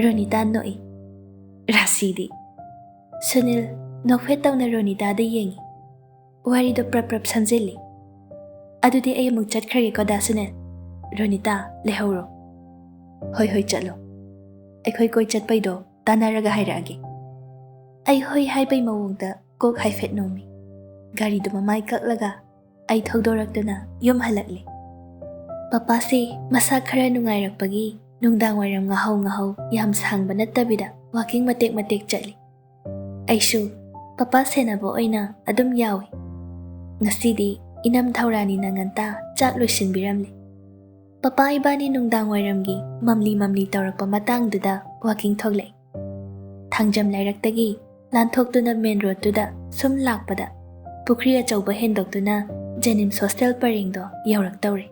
ꯔꯣꯅꯤꯇꯥ ꯅꯣꯛꯏ꯫ ꯔꯥꯁꯤꯗꯤ꯫ ꯁꯨꯅꯤꯜ ꯅꯣꯛꯐꯦꯠ ꯇꯧꯅ ꯔꯣꯅꯤꯇꯥꯗ ꯌꯦꯡꯏ꯫ ꯋꯥꯔꯤꯗꯣ ꯄ꯭ꯔꯞ ꯄ꯭ꯔꯞ ꯁꯝꯖꯤꯜꯂꯤ꯫ ꯑꯗꯨꯗꯤ ꯑꯩ ꯑꯃꯨꯛ ꯆꯠꯈ꯭ꯔꯒꯦꯀꯣ ꯗꯥ ꯁꯨꯅꯤꯜ꯫ ꯔꯣꯅꯤꯇꯥ, ꯂꯩꯍꯧꯔꯣ꯫ ꯍꯣꯏ ꯍꯣꯏ, ꯆꯠꯂꯣ꯫ ꯑꯩꯈꯣꯏ ꯀꯣꯏ ꯆꯠꯄꯩꯗꯣ ꯇꯥꯟꯅꯔꯒ ꯍꯥꯏꯔꯛꯑꯒꯦ꯫ ꯑꯩ ꯍꯣꯏ ꯍꯥꯏꯕꯩ ꯃꯑꯣꯡꯗ ꯀꯣꯛ ꯍꯥꯏꯐꯦꯠ ꯅꯣꯝꯃꯤ꯫ ꯒꯥꯔꯤꯗꯨ ꯃꯃꯥꯏ ꯀꯛꯂꯒ ꯑꯩ ꯊꯧꯗꯣꯔꯛꯇꯨꯅ ꯌꯨꯝ ꯍꯜꯂꯛꯂꯦ꯫ ꯄꯄꯥꯁꯦ ꯃꯁꯥ ꯈꯔ ꯅꯨꯡꯉꯥꯏꯔꯛꯄꯒꯤ ꯅꯨꯡꯗꯥꯡ ꯋꯥꯏꯔꯝ ꯉꯥꯍꯧ ꯉꯥꯍꯧ ꯌꯥꯝ ꯁꯥꯡꯕ ꯅꯠꯇꯕꯤꯗ ꯋꯥꯀꯤꯡ ꯃꯇꯦꯛ ꯃꯇꯦꯛ ꯆꯠꯂꯤ꯫ ꯑꯩꯁꯨ ꯄꯄꯥ ꯁꯦꯟꯅꯕ ꯑꯣꯏꯅ ꯑꯗꯨꯝ ꯌꯥꯎꯏ꯫ ꯉꯁꯤꯗꯤ ꯏꯅꯝ ꯊꯧꯔꯥꯅꯤꯅ ꯉꯟꯇꯥ ꯆꯥꯛ ꯂꯣꯏꯁꯤꯟꯕꯤꯔꯝꯂꯦ꯫ ꯄꯄꯥ ꯏꯕꯥꯅꯤ ꯅꯨꯡꯗꯥꯡ ꯋꯥꯏꯔꯝꯒꯤ ꯃꯝꯂꯤ ꯃꯝꯂꯤ ꯇꯧꯔꯛꯄ ꯃꯇꯥꯡꯗꯨꯗ ꯋꯥꯀꯤꯡ ꯊꯣꯛꯂꯛꯏ꯫ ꯊꯥꯡꯖꯝ ꯂꯩꯔꯛꯇꯒꯤ ꯂꯥꯟꯊꯣꯛꯇꯨꯅ ꯃꯦꯟ ꯔꯣꯗꯇꯨꯗ ꯁꯨꯝ ꯂꯥꯛꯄꯗ ꯄꯨꯈ꯭ꯔꯤ ꯑꯆꯧꯕ ꯍꯦꯟꯗꯣꯛꯇꯨꯅ ꯖꯦꯅꯤꯝꯁ ꯍꯣꯁꯇꯦꯜ ꯄꯔꯦꯡꯗꯣ ꯌꯧꯔꯛꯇꯧꯔꯦ꯫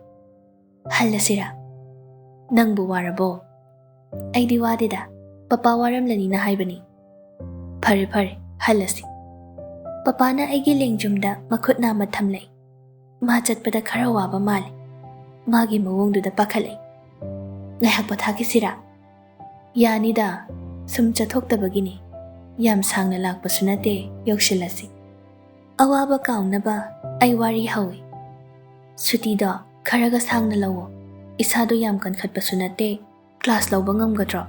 ꯍꯜꯂꯁꯤꯔꯥ? ꯅꯪꯕꯨ ꯋꯥꯔꯕꯣ? ꯑꯩꯗꯤ ꯋꯥꯗꯦꯗ, ꯄꯄꯥ ꯋꯥꯔꯝꯂꯅꯤꯅ ꯍꯥꯏꯕꯅꯤ꯫ ꯐꯔꯦ ꯐꯔꯦ, ꯍꯜꯂꯁꯤ꯫ ꯄꯄꯥꯅ ꯑꯩꯒꯤ ꯂꯦꯡꯖꯨꯝꯗ ꯃꯈꯨꯠ ꯅꯥꯝꯃ ꯊꯝꯂꯛꯏ꯫ ꯃꯥ ꯆꯠꯄꯗ ꯈꯔ ꯋꯥꯕ ꯃꯥꯜꯂꯤ꯫ ꯃꯥꯒꯤ ꯃꯑꯣꯡꯗꯨꯗ ꯄꯥꯈꯠꯂꯛꯏ꯫ ꯉꯥꯏꯍꯥꯛ ꯄꯣꯊꯥꯈꯤꯁꯤꯔꯥ? ꯌꯥꯅꯤꯗ, ꯁꯨꯝ ꯆꯠꯊꯣꯛꯇꯕꯒꯤꯅꯤ꯫ ꯌꯥꯝ ꯁꯥꯡꯅ ꯂꯥꯛꯄꯁꯨ ꯅꯠꯇꯦ, ꯌꯧꯁꯤꯜꯂꯁꯤ꯫ ꯑꯋꯥꯕ ꯀꯥꯎꯅꯕ ꯑꯩ ꯋꯥꯔꯤ ꯍꯧꯏ꯫ ꯁꯨꯇꯤꯗꯣ ꯈꯔꯒ ꯁꯥꯡꯅ ꯂꯧꯋꯣ꯫ ꯏꯁꯥꯗꯣ ꯌꯥꯝ ꯀꯟꯈꯠꯄꯁꯨ ꯅꯠꯇꯦ, ꯀ꯭ꯂꯥꯁ ꯂꯧꯕ ꯉꯝꯒꯗ꯭ꯔꯣ?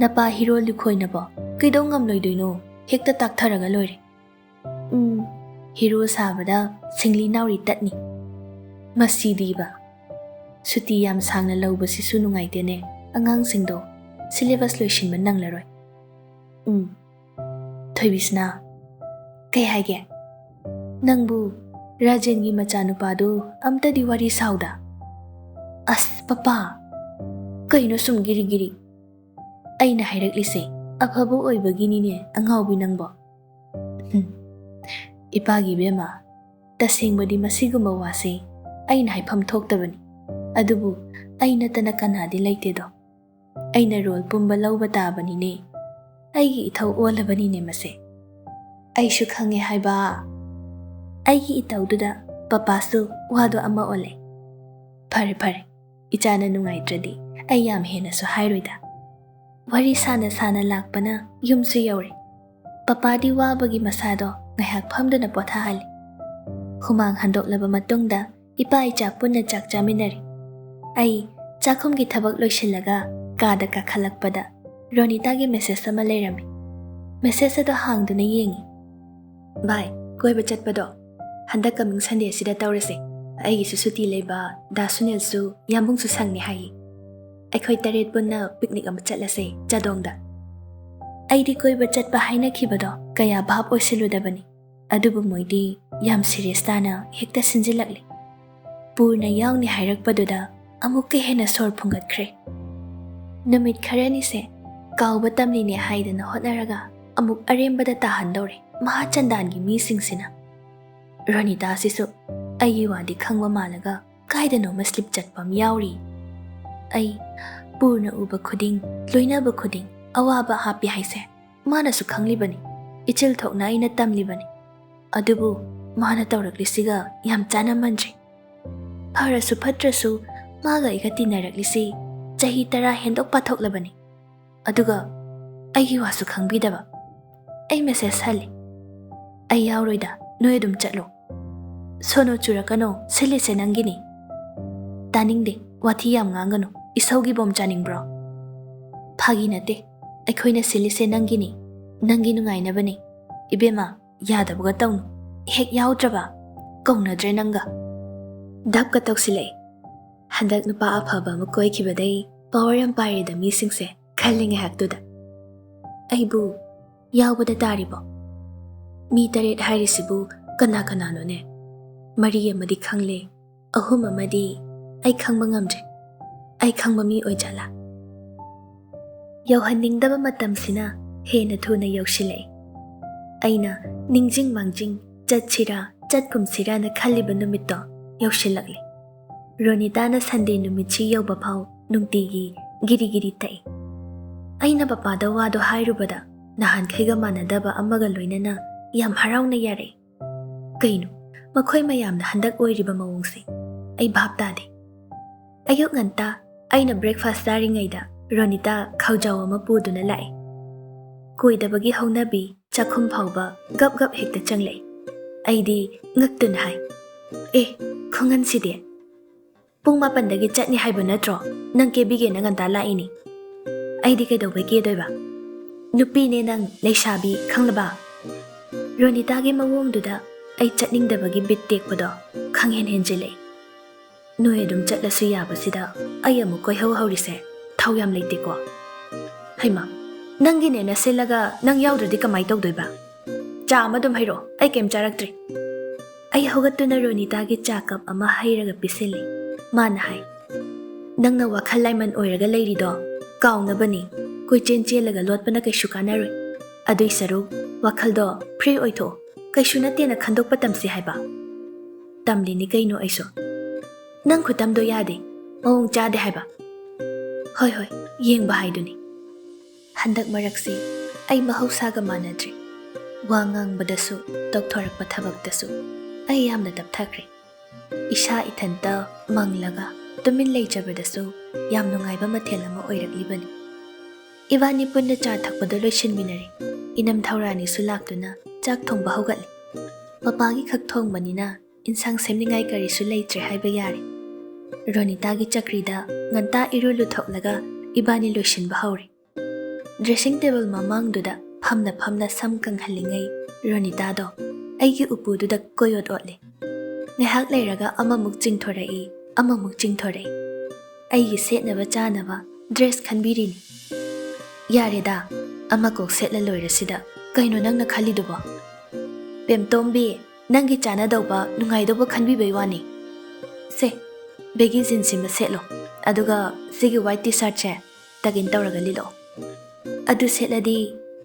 ꯅꯄꯥ ꯍꯤꯔꯣ ꯂꯨꯈꯣꯏꯅꯕꯣ ꯀꯩꯗꯧ ꯉꯝꯂꯣꯏꯗꯣꯏꯅꯣ? ꯍꯦꯛꯇ ꯇꯥꯛꯊꯔꯒ ꯂꯣꯏꯔꯦ꯫ ꯎꯝ, ꯍꯤꯔꯣ ꯁꯥꯕꯗ ꯁꯤꯡꯂꯤ ꯅꯥꯎꯔꯤ ꯇꯠꯅꯤ꯫ ꯃꯁꯤꯗꯤꯕ꯫ ꯁꯨꯇꯤ ꯌꯥꯝ ꯁꯥꯡꯅ ꯂꯧꯕꯁꯤꯁꯨ ꯅꯨꯡꯉꯥꯏꯇꯦꯅꯦ꯫ ꯑꯉꯥꯡꯁꯤꯡꯗꯣ ꯁꯤꯂꯦꯕꯁ ꯂꯣꯏꯁꯤꯟꯕ ꯅꯪꯂꯔꯣꯏ꯫ ꯎꯝ꯫ ꯊꯣꯏꯕꯤꯁꯅꯥ, ꯀꯩ ꯍꯥꯏꯒꯦ? ꯅꯪꯕꯨ ꯔꯥꯖꯦꯟꯒꯤ ꯃꯆꯥꯅꯨꯄꯥꯗꯨ ꯑꯝꯇꯗꯤ ꯋꯥꯔꯤ ꯁꯥꯎꯗ꯫ ꯑꯁ, ꯄꯄꯥ, ꯀꯩꯅꯣ ꯁꯨꯝ ꯒꯤꯔꯤ ꯒꯤꯔꯤ? ꯑꯩꯅ ꯍꯥꯏꯔꯛꯂꯤꯁꯦ ꯑꯐꯕ ꯑꯣꯏꯕꯒꯤꯅꯤꯅꯦ, ꯑꯉꯥꯎꯕꯤ ꯅꯪꯕꯣ꯫ ꯍꯨꯝ, ꯏꯄꯥꯒꯤ ꯏꯕꯦꯝꯃ, ꯇꯁꯦꯡꯕꯗꯤ ꯃꯁꯤꯒꯨꯝꯕ ꯋꯥꯁꯦ ꯑꯩꯅ ꯍꯥꯏꯐꯝ ꯊꯣꯛꯇꯕꯅꯤ꯫ ꯑꯗꯨꯕꯨ ꯑꯩ ꯅꯠꯇꯅ ꯀꯅꯥꯗꯤ ꯂꯩꯇꯦꯗꯣ꯫ ꯑꯩꯅ ꯔꯣꯜ ꯄꯨꯝꯕ ꯂꯧꯕ ꯇꯥꯕꯅꯤꯅꯦ꯫ ꯑꯩꯒꯤ ꯏꯊꯧ ꯑꯣꯜꯂꯕꯅꯤꯅꯦ ꯃꯁꯦ꯫ ꯑꯩꯁꯨ ꯈꯪꯉꯦ ꯍꯥꯏꯕ꯫ ꯑꯩꯒꯤ ꯏꯇꯧꯗꯨꯗ ꯄꯄꯥꯁꯨ ꯋꯥꯗꯣ ꯑꯃ ꯑꯣꯜꯂꯦ꯫ ꯐꯔꯦ, ꯐꯔꯦ, ꯏꯆꯥꯅ ꯅꯨꯡꯉꯥꯏꯇ꯭ꯔꯗꯤ ꯑꯩ ꯌꯥꯝ ꯍꯦꯟꯅꯁꯨ ꯍꯥꯏꯔꯣꯏꯗ꯫ ꯋꯥꯔꯤ ꯁꯥꯅ ꯁꯥꯅ ꯂꯥꯛꯄꯅ ꯌꯨꯝꯁꯨ ꯌꯧꯔꯦ꯫ ꯄꯄꯥꯗꯤ ꯋꯥꯕꯒꯤ ꯃꯁꯥꯗꯣ ꯉꯥꯏꯍꯥꯛ ꯐꯝꯗꯨꯅ ꯄꯣꯊꯥꯍꯜꯂꯤ꯫ ꯍꯨꯃꯥꯡ ꯍꯟꯗꯣꯛꯂꯕ ꯃꯇꯨꯡꯗ ꯏꯄꯥ ꯏꯆꯥ ꯄꯨꯟꯅ ꯆꯥꯛ ꯆꯥꯃꯤꯟꯅꯔꯤ꯫ ꯑꯩ ꯆꯥꯛꯈꯨꯝꯒꯤ ꯊꯕꯛ ꯂꯣꯏꯁꯤꯜꯂꯒ ꯀꯥꯗ ꯀꯥꯈꯠꯂꯛꯄꯗ ꯔꯣꯅꯤꯇꯥꯒꯤ ꯃꯦꯁꯦꯖ ꯑꯃ ꯂꯩꯔꯝꯃꯤ꯫ ꯃꯦꯁꯦꯖ ꯑꯗꯣ ꯍꯥꯡꯗꯨꯅ ꯌꯦꯡꯉꯤ꯫ "ꯚꯥꯏ, ꯀꯣꯏꯕ ꯆꯠꯄꯗꯣ ꯍꯟꯗꯛ ꯀꯃꯤꯡ ꯁꯟꯗꯦꯁꯤꯗ ꯇꯧꯔꯁꯦ꯫ ꯑꯩꯒꯤꯁꯨ ꯁꯨꯇꯤ ꯂꯩꯕ, ꯗꯥ ꯁꯨꯅꯤꯜꯁꯨ, ꯌꯥꯝꯕꯨꯡꯁꯨ ꯁꯪꯅꯤ ꯍꯥꯏꯌꯦ꯫ ꯑꯩꯈꯣꯏ ꯇꯔꯦꯠ ꯄꯨꯟꯅ ꯄꯤꯛꯅꯤꯛ ꯑꯃ ꯆꯠꯂꯁꯦ ꯆꯥꯗꯣꯡꯗ꯫" ꯑꯩꯗꯤ ꯀꯣꯏꯕ ꯆꯠꯄ ꯍꯥꯏꯅꯈꯤꯕꯗꯣ ꯀꯌꯥ ꯚꯥꯞ ꯑꯣꯏꯁꯤꯜꯂꯨꯗꯕꯅꯤ꯫ ꯑꯗꯨꯕꯨ ꯃꯣꯏꯗꯤ ꯌꯥꯝ ꯁꯤꯔꯤꯌꯁ ꯇꯥꯅ ꯍꯦꯛꯇ ꯁꯤꯟꯖꯤꯜꯂꯛꯂꯦ꯫ ꯄꯨꯔꯅ ꯌꯥꯎꯅꯤ ꯍꯥꯏꯔꯛꯄꯗꯨꯗ ꯑꯃꯨꯛꯀ ꯍꯦꯟꯅ ꯁꯣꯔ ꯐꯨꯡꯒꯠꯈ꯭ꯔꯦ꯫ ꯅꯨꯃꯤꯠ ꯈꯔꯅꯤꯁꯦ ꯀꯥꯎꯕ ꯇꯝꯂꯤꯅꯦ ꯍꯥꯏꯗꯅ ꯍꯣꯠꯅꯔꯒ ꯑꯃꯨꯛ ꯑꯔꯦꯝꯕꯗ ꯇꯥꯍꯟꯗꯧꯔꯦ ꯃꯍꯥꯆꯟꯗꯥꯟꯒꯤ ꯃꯤꯁꯤꯡꯁꯤꯅ꯫ ꯔꯣꯅꯤꯇꯥꯁꯤꯁꯨ ꯑꯩꯒꯤ ꯋꯥꯗꯤ ꯈꯪꯕ ꯃꯥꯜꯂꯒ ꯀꯥꯏꯗꯅꯣꯃ ꯁ꯭ꯂꯤꯞ ꯆꯠꯄ ꯑꯃ ꯌꯥꯎꯔꯤ꯫ ꯑꯩ ꯄꯨꯔꯅ ꯎꯕ ꯈꯨꯗꯤꯡ, ꯂꯣꯏꯅꯕ ꯈꯨꯗꯤꯡ ꯑꯋꯥꯕ ꯍꯥꯞꯄꯤ ꯍꯥꯏꯁꯦ ꯃꯥꯅꯁꯨ ꯈꯪꯂꯤꯕꯅꯤ꯫ ꯏꯆꯤꯜ ꯊꯣꯛꯅ ꯑꯩꯅ ꯇꯝꯂꯤꯕꯅꯤ꯫ ꯑꯗꯨꯕꯨ ꯃꯥꯅ ꯇꯧꯔꯛꯂꯤꯁꯤꯒ ꯌꯥꯝ ꯆꯥꯟꯅꯃꯟꯗ꯭ꯔꯦ꯫ ꯐꯔꯁꯨ ꯐꯠꯇ꯭ꯔꯁꯨ ꯃꯥꯒ ꯑꯩꯒ ꯇꯤꯟꯅꯔꯛꯂꯤꯁꯤ ꯆꯍꯤ ꯇꯔꯥ ꯍꯦꯟꯗꯣꯛ ꯄꯥꯊꯣꯛꯂꯕꯅꯤ꯫ ꯑꯗꯨꯒ ꯑꯩꯒꯤ ꯋꯥꯁꯨ ꯈꯪꯕꯤꯗꯕ꯫ ꯑꯩ ꯃꯦꯁꯦꯖ ꯍꯜꯂꯤ꯫ "ꯑꯩ ꯌꯥꯎꯔꯣꯏꯗ, ꯅꯣꯏ ꯑꯗꯨꯝ ꯆꯠꯂꯣ꯫ ꯁꯣꯅꯣ ꯆꯨꯔꯛꯀꯅꯣ, ꯁꯤꯜꯂꯤꯁꯦ ꯅꯪꯒꯤꯅꯤ꯫" "ꯇꯥꯅꯤꯡꯗꯦ, ꯋꯥꯊꯤ ꯌꯥꯝ ꯉꯥꯡꯒꯅꯨ꯫ ꯏꯁꯧꯒꯤ ꯕꯣꯝ ꯆꯥꯅꯤꯡꯕ꯭ꯔꯣ? ꯐꯥꯒꯤ ꯅꯠꯇꯦ꯫ ꯑꯩꯈꯣꯏꯅ ꯁꯤꯜꯂꯤꯁꯦ ꯅꯪꯒꯤꯅꯤ, ꯅꯪꯒꯤ ꯅꯨꯡꯉꯥꯏꯅꯕꯅꯤ꯫ ꯏꯕꯦꯝꯃ, ꯌꯥꯗꯕꯒ ꯇꯧꯅꯨ꯫ ꯍꯦꯛ ꯌꯥꯎꯗ꯭ꯔꯕ ꯀꯧꯅꯗ꯭ꯔꯦ ꯅꯪꯒ꯫ ꯙꯞꯀ ꯇꯧꯁꯤꯜꯂꯛꯑꯦ꯫ ꯍꯟꯗꯛ ꯅꯨꯄꯥ ꯑꯐꯕ ꯑꯃ ꯀꯣꯏꯈꯤꯕꯗꯩ ꯄꯋꯥꯔ ꯌꯥꯝ ꯄꯥꯏꯔꯦꯗ ꯃꯤꯁꯤꯡꯁꯦ ꯈꯜꯂꯤ ꯉꯥꯏꯍꯥꯛꯇꯨꯗ꯫ ꯑꯩꯕꯨ ꯌꯥꯎꯕꯗ ꯇꯥꯔꯤꯕꯣ? ꯃꯤ ꯇꯔꯦꯠ ꯍꯥꯏꯔꯤꯁꯤꯕꯨ ꯀꯅꯥ ꯀꯅꯥꯅꯣꯅꯦ? ꯃꯔꯤ ꯑꯃꯗꯤ ꯈꯪꯂꯦ, ꯑꯍꯨꯝ ꯑꯃꯗꯤ ꯑꯩ ꯈꯪꯕ ꯉꯝꯗ꯭ꯔꯦ꯫ ꯑꯩ ꯈꯪꯕ ꯃꯤ ꯑꯣꯏꯖꯥꯠꯂꯥ? ꯌꯧꯍꯟꯅꯤꯡꯗꯕ ꯃꯇꯝꯁꯤꯅ ꯍꯦꯟꯅ ꯊꯨꯅ ꯌꯧꯁꯤꯜꯂꯛꯏ꯫ ꯑꯩꯅ ꯅꯤꯡꯖꯤꯡ ꯃꯥꯡꯖꯤꯡ ꯆꯠꯁꯤꯔꯥ ꯆꯠꯀꯨꯝꯁꯤꯔꯥꯅ ꯈꯜꯂꯤꯕ ꯅꯨꯃꯤꯠꯇꯣ ꯌꯧꯁꯤꯜꯂꯛꯂꯤ꯫ ꯔꯣꯅꯤꯇꯥꯅ ꯁꯟꯗꯦ ꯅꯨꯃꯤꯠꯁꯤ ꯌꯧꯕ ꯐꯥꯎ ꯅꯨꯡꯇꯤꯒꯤ ꯒꯤꯔꯤ ꯒꯤꯔꯤ ꯇꯛꯏ꯫ ꯑꯩꯅ ꯄꯄꯥꯗ ꯋꯥꯗꯣ ꯍꯥꯏꯔꯨꯕꯗ ꯅꯍꯥꯟꯈꯩꯒ ꯃꯥꯟꯅꯗꯕ ꯑꯃꯒ ꯂꯣꯏꯅꯅ ꯌꯥꯝ ꯍꯔꯥꯎꯅ ꯌꯥꯔꯛꯏ꯫ ꯀꯩꯅꯣ ꯃꯈꯣꯏ ꯃꯌꯥꯝꯅ ꯍꯟꯗꯛ ꯑꯣꯏꯔꯤꯕ ꯃꯑꯣꯡꯁꯦ? ꯑꯩ ꯚꯥꯞ ꯇꯥꯗꯦ꯫ ꯑꯌꯨꯛ ꯉꯟꯇꯥ ꯑꯩꯅ ꯕ꯭ꯔꯦꯛꯐꯥꯁ ꯆꯥꯔꯤꯉꯩꯗ ꯔꯣꯅꯤꯇꯥ ꯈꯧꯖꯥꯎ ꯑꯃ ꯄꯨꯗꯨꯅ ꯂꯥꯛꯏ꯫ ꯀꯣꯏꯗꯕꯒꯤ ꯍꯧꯅꯕꯤ ꯆꯥꯛꯈꯨꯝ ꯐꯥꯎꯕ ꯒꯞ ꯒꯞ ꯍꯦꯛꯇ ꯆꯪꯂꯛꯏ꯫ ꯑꯩꯗꯤ ꯉꯛꯇꯨꯅ ꯍꯥꯏ, "ꯑꯦ, ꯈꯨꯉꯟꯁꯤꯗꯤ! ꯄꯨꯡ ꯃꯥꯄꯟꯗꯒꯤ ꯆꯠꯅꯤ ꯍꯥꯏꯕ ꯅꯠꯇ꯭ꯔꯣ? ꯅꯪ ꯀꯦꯕꯤꯒꯦꯅ ꯉꯟꯇꯥ ꯂꯥꯛꯏꯅꯤ꯫ ꯑꯩꯗꯤ ꯀꯩꯗꯧꯕꯩ ꯀꯦꯗꯣꯏꯕ? ꯅꯨꯄꯤꯅꯦ ꯅꯪ, ꯂꯩꯁꯥꯕꯤ, ꯈꯪꯂꯕ?" ꯔꯣꯅꯤꯇꯥꯒꯤ ꯃꯑꯣꯡꯗꯨꯗ ꯑꯩ ꯆꯠꯅꯤꯡꯗꯕꯒꯤ ꯕꯤꯠ ꯇꯦꯛꯄꯗꯣ ꯈꯪꯍꯦꯟ ꯍꯦꯟꯖꯤꯜꯂꯛꯏ꯫ "ꯅꯣꯏ ꯑꯗꯨꯝ ꯆꯠꯂꯁꯨ ꯌꯥꯕꯁꯤꯗ ꯑꯩ ꯑꯃꯨꯛ ꯀꯣꯏꯍꯧ ꯍꯧꯔꯤꯁꯦ ꯊꯧ ꯌꯥꯝ ꯂꯩꯇꯦꯀꯣ꯫ ꯍꯩꯃꯥ, ꯅꯪꯒꯤꯅꯦꯅ ꯁꯤꯜꯂꯒ ꯅꯪ ꯌꯥꯎꯗ꯭ꯔꯗꯤ ꯀꯃꯥꯏ ꯇꯧꯗꯣꯏꯕ? ꯆꯥ ꯑꯃ ꯑꯗꯨꯝ ꯍꯩꯔꯛꯑꯣ, ꯑꯩ ꯀꯩꯝ ꯆꯥꯔꯛꯇ꯭ꯔꯤ꯫" ꯑꯩ ꯍꯧꯒꯠꯇꯨꯅ ꯔꯣꯅꯤꯇꯥꯒꯤ ꯆꯥ ꯀꯞ ꯑꯃ ꯍꯩꯔꯒ ꯄꯤꯁꯤꯜꯂꯤ꯫ ꯃꯥꯅ ꯍꯥꯏ, "ꯅꯪꯅ ꯋꯥꯈꯜ ꯂꯥꯏꯃꯟ ꯑꯣꯏꯔꯒ ꯂꯩꯔꯤꯗꯣ ꯀꯥꯎꯅꯕꯅꯤ꯫ ꯀꯣꯏꯆꯦꯟ ꯆꯦꯜꯂꯒ ꯂꯣꯠꯄꯅ ꯀꯩꯁꯨ ꯀꯥꯟꯅꯔꯣꯏ꯫ ꯑꯗꯨꯏ ꯁꯔꯨꯛ ꯋꯥꯈꯜꯗꯣ ꯐ꯭ꯔꯤ ꯑꯣꯏꯊꯣꯛꯑꯣ꯫ ꯀꯩꯁꯨ ꯅꯠꯇꯦꯅ ꯈꯟꯗꯣꯛꯄ ꯇꯝꯁꯤ ꯍꯥꯏꯕ꯫" "ꯇꯝꯂꯤꯅꯤ ꯀꯩꯅꯣ ꯑꯩꯁꯨ꯫ ꯅꯪ ꯈꯨꯇꯝꯗꯣ ꯌꯥꯗꯦ, ꯃꯑꯣꯡ ꯆꯥꯗꯦ ꯍꯥꯏꯕ꯫" "ꯍꯣꯏ ꯍꯣꯏ, ꯌꯦꯡꯕ ꯍꯥꯏꯗꯨꯅꯤ꯫" ꯍꯟꯗꯛ ꯃꯔꯛꯁꯤ ꯑꯩ ꯃꯍꯧꯁꯥꯒ ꯃꯥꯟꯅꯗ꯭ꯔꯦ꯫ ꯋꯥ ꯉꯥꯡꯕꯗꯁꯨ, ꯇꯧꯊꯣꯔꯛꯄ ꯊꯕꯛꯇꯁꯨ ꯑꯩ ꯌꯥꯝꯅ ꯇꯞꯊꯈ꯭ꯔꯦ꯫ ꯏꯁꯥ ꯏꯊꯟꯇ ꯃꯪꯂꯒ ꯇꯨꯃꯤꯟ ꯂꯩꯖꯕꯗꯁꯨ ꯌꯥꯝ ꯅꯨꯡꯉꯥꯏꯕ ꯃꯊꯦꯜ ꯑꯃ ꯑꯣꯏꯔꯛꯂꯤꯕꯅꯤ꯫ ꯏꯕꯥꯅꯤ ꯄꯨꯟꯅ ꯆꯥ ꯊꯛꯄꯗꯣ ꯂꯣꯏꯁꯤꯟꯃꯤꯟꯅꯔꯦ꯫ ꯏꯅꯝ ꯊꯧꯔꯥꯅꯤꯁꯨ ꯂꯥꯛꯇꯨꯅ ꯆꯥꯛ ꯊꯣꯡꯕ ꯍꯧꯒꯠꯂꯦ꯫ ꯃꯄꯥꯒꯤ ꯈꯛ ꯊꯣꯡꯕꯅꯤꯅ ꯏꯟꯁꯥꯡ ꯁꯦꯝꯅꯤꯡꯉꯥꯏ ꯀꯔꯤꯁꯨ ꯂꯩꯇ꯭ꯔꯦ ꯍꯥꯏꯕ ꯌꯥꯔꯦ꯫ ꯔꯣꯅꯤꯇꯥꯒꯤ ꯆꯀ꯭ꯔꯤꯗ ꯉꯟꯇꯥ ꯏꯔꯨ ꯂꯨꯊꯣꯛꯂꯒ ꯏꯕꯥꯅꯤ ꯂꯣꯏꯁꯤꯟꯕ ꯍꯧꯔꯦ꯫ ꯗ꯭ꯔꯦꯁꯤꯡ ꯇꯦꯕꯜ ꯃꯃꯥꯡꯗꯨꯗ ꯐꯝꯅ ꯐꯝꯅ ꯁꯝ ꯀꯪꯍꯜꯂꯤꯉꯩ ꯔꯣꯅꯤꯇꯥꯗꯣ ꯑꯩꯒꯤ ꯎꯄꯨꯗꯨꯗ ꯀꯣꯏꯑꯣꯠ ꯑꯣꯠꯂꯦ꯫ ꯉꯥꯏꯍꯥꯛ ꯂꯩꯔꯒ ꯑꯃꯃꯨꯛ ꯆꯤꯡꯊꯣꯔꯛꯏ, ꯑꯃꯃꯨꯛ ꯆꯤꯡꯊꯣꯔꯛꯏ꯫ ꯑꯩꯒꯤ ꯁꯦꯠꯅꯕ ꯆꯥꯅꯕ ꯗ꯭ꯔꯦꯁ ꯈꯟꯕꯤꯔꯤꯅꯤ꯫ "ꯌꯥꯔꯦꯗ, ꯑꯃ ꯀꯣꯛ ꯁꯦꯠꯂ ꯂꯣꯏꯔꯁꯤꯗ, ꯀꯩꯅꯣ ꯅꯪꯅ ꯈꯜꯂꯤꯗꯨꯕꯣ?" "ꯄꯦꯝꯇꯣꯝꯕꯤ, ꯅꯪꯒꯤ ꯆꯥꯅꯗꯧꯕ, ꯅꯨꯡꯉꯥꯏꯗꯧꯕ ꯈꯟꯕꯤꯕꯩ ꯋꯥꯅꯤ꯫ ꯁꯦ, ꯕꯦꯒꯤ ꯖꯤꯟꯁꯁꯤꯃ ꯁꯦꯠꯂꯣ, ꯑꯗꯨꯒ ꯁꯤꯒꯤ ꯋꯥꯏꯠ ꯇꯤ ꯁꯥꯔꯠꯁꯦ ꯇꯒ ꯏꯟ ꯇꯧꯔꯒ ꯂꯤꯠꯂꯣ꯫ ꯑꯗꯨ ꯁꯦꯠꯂꯗꯤ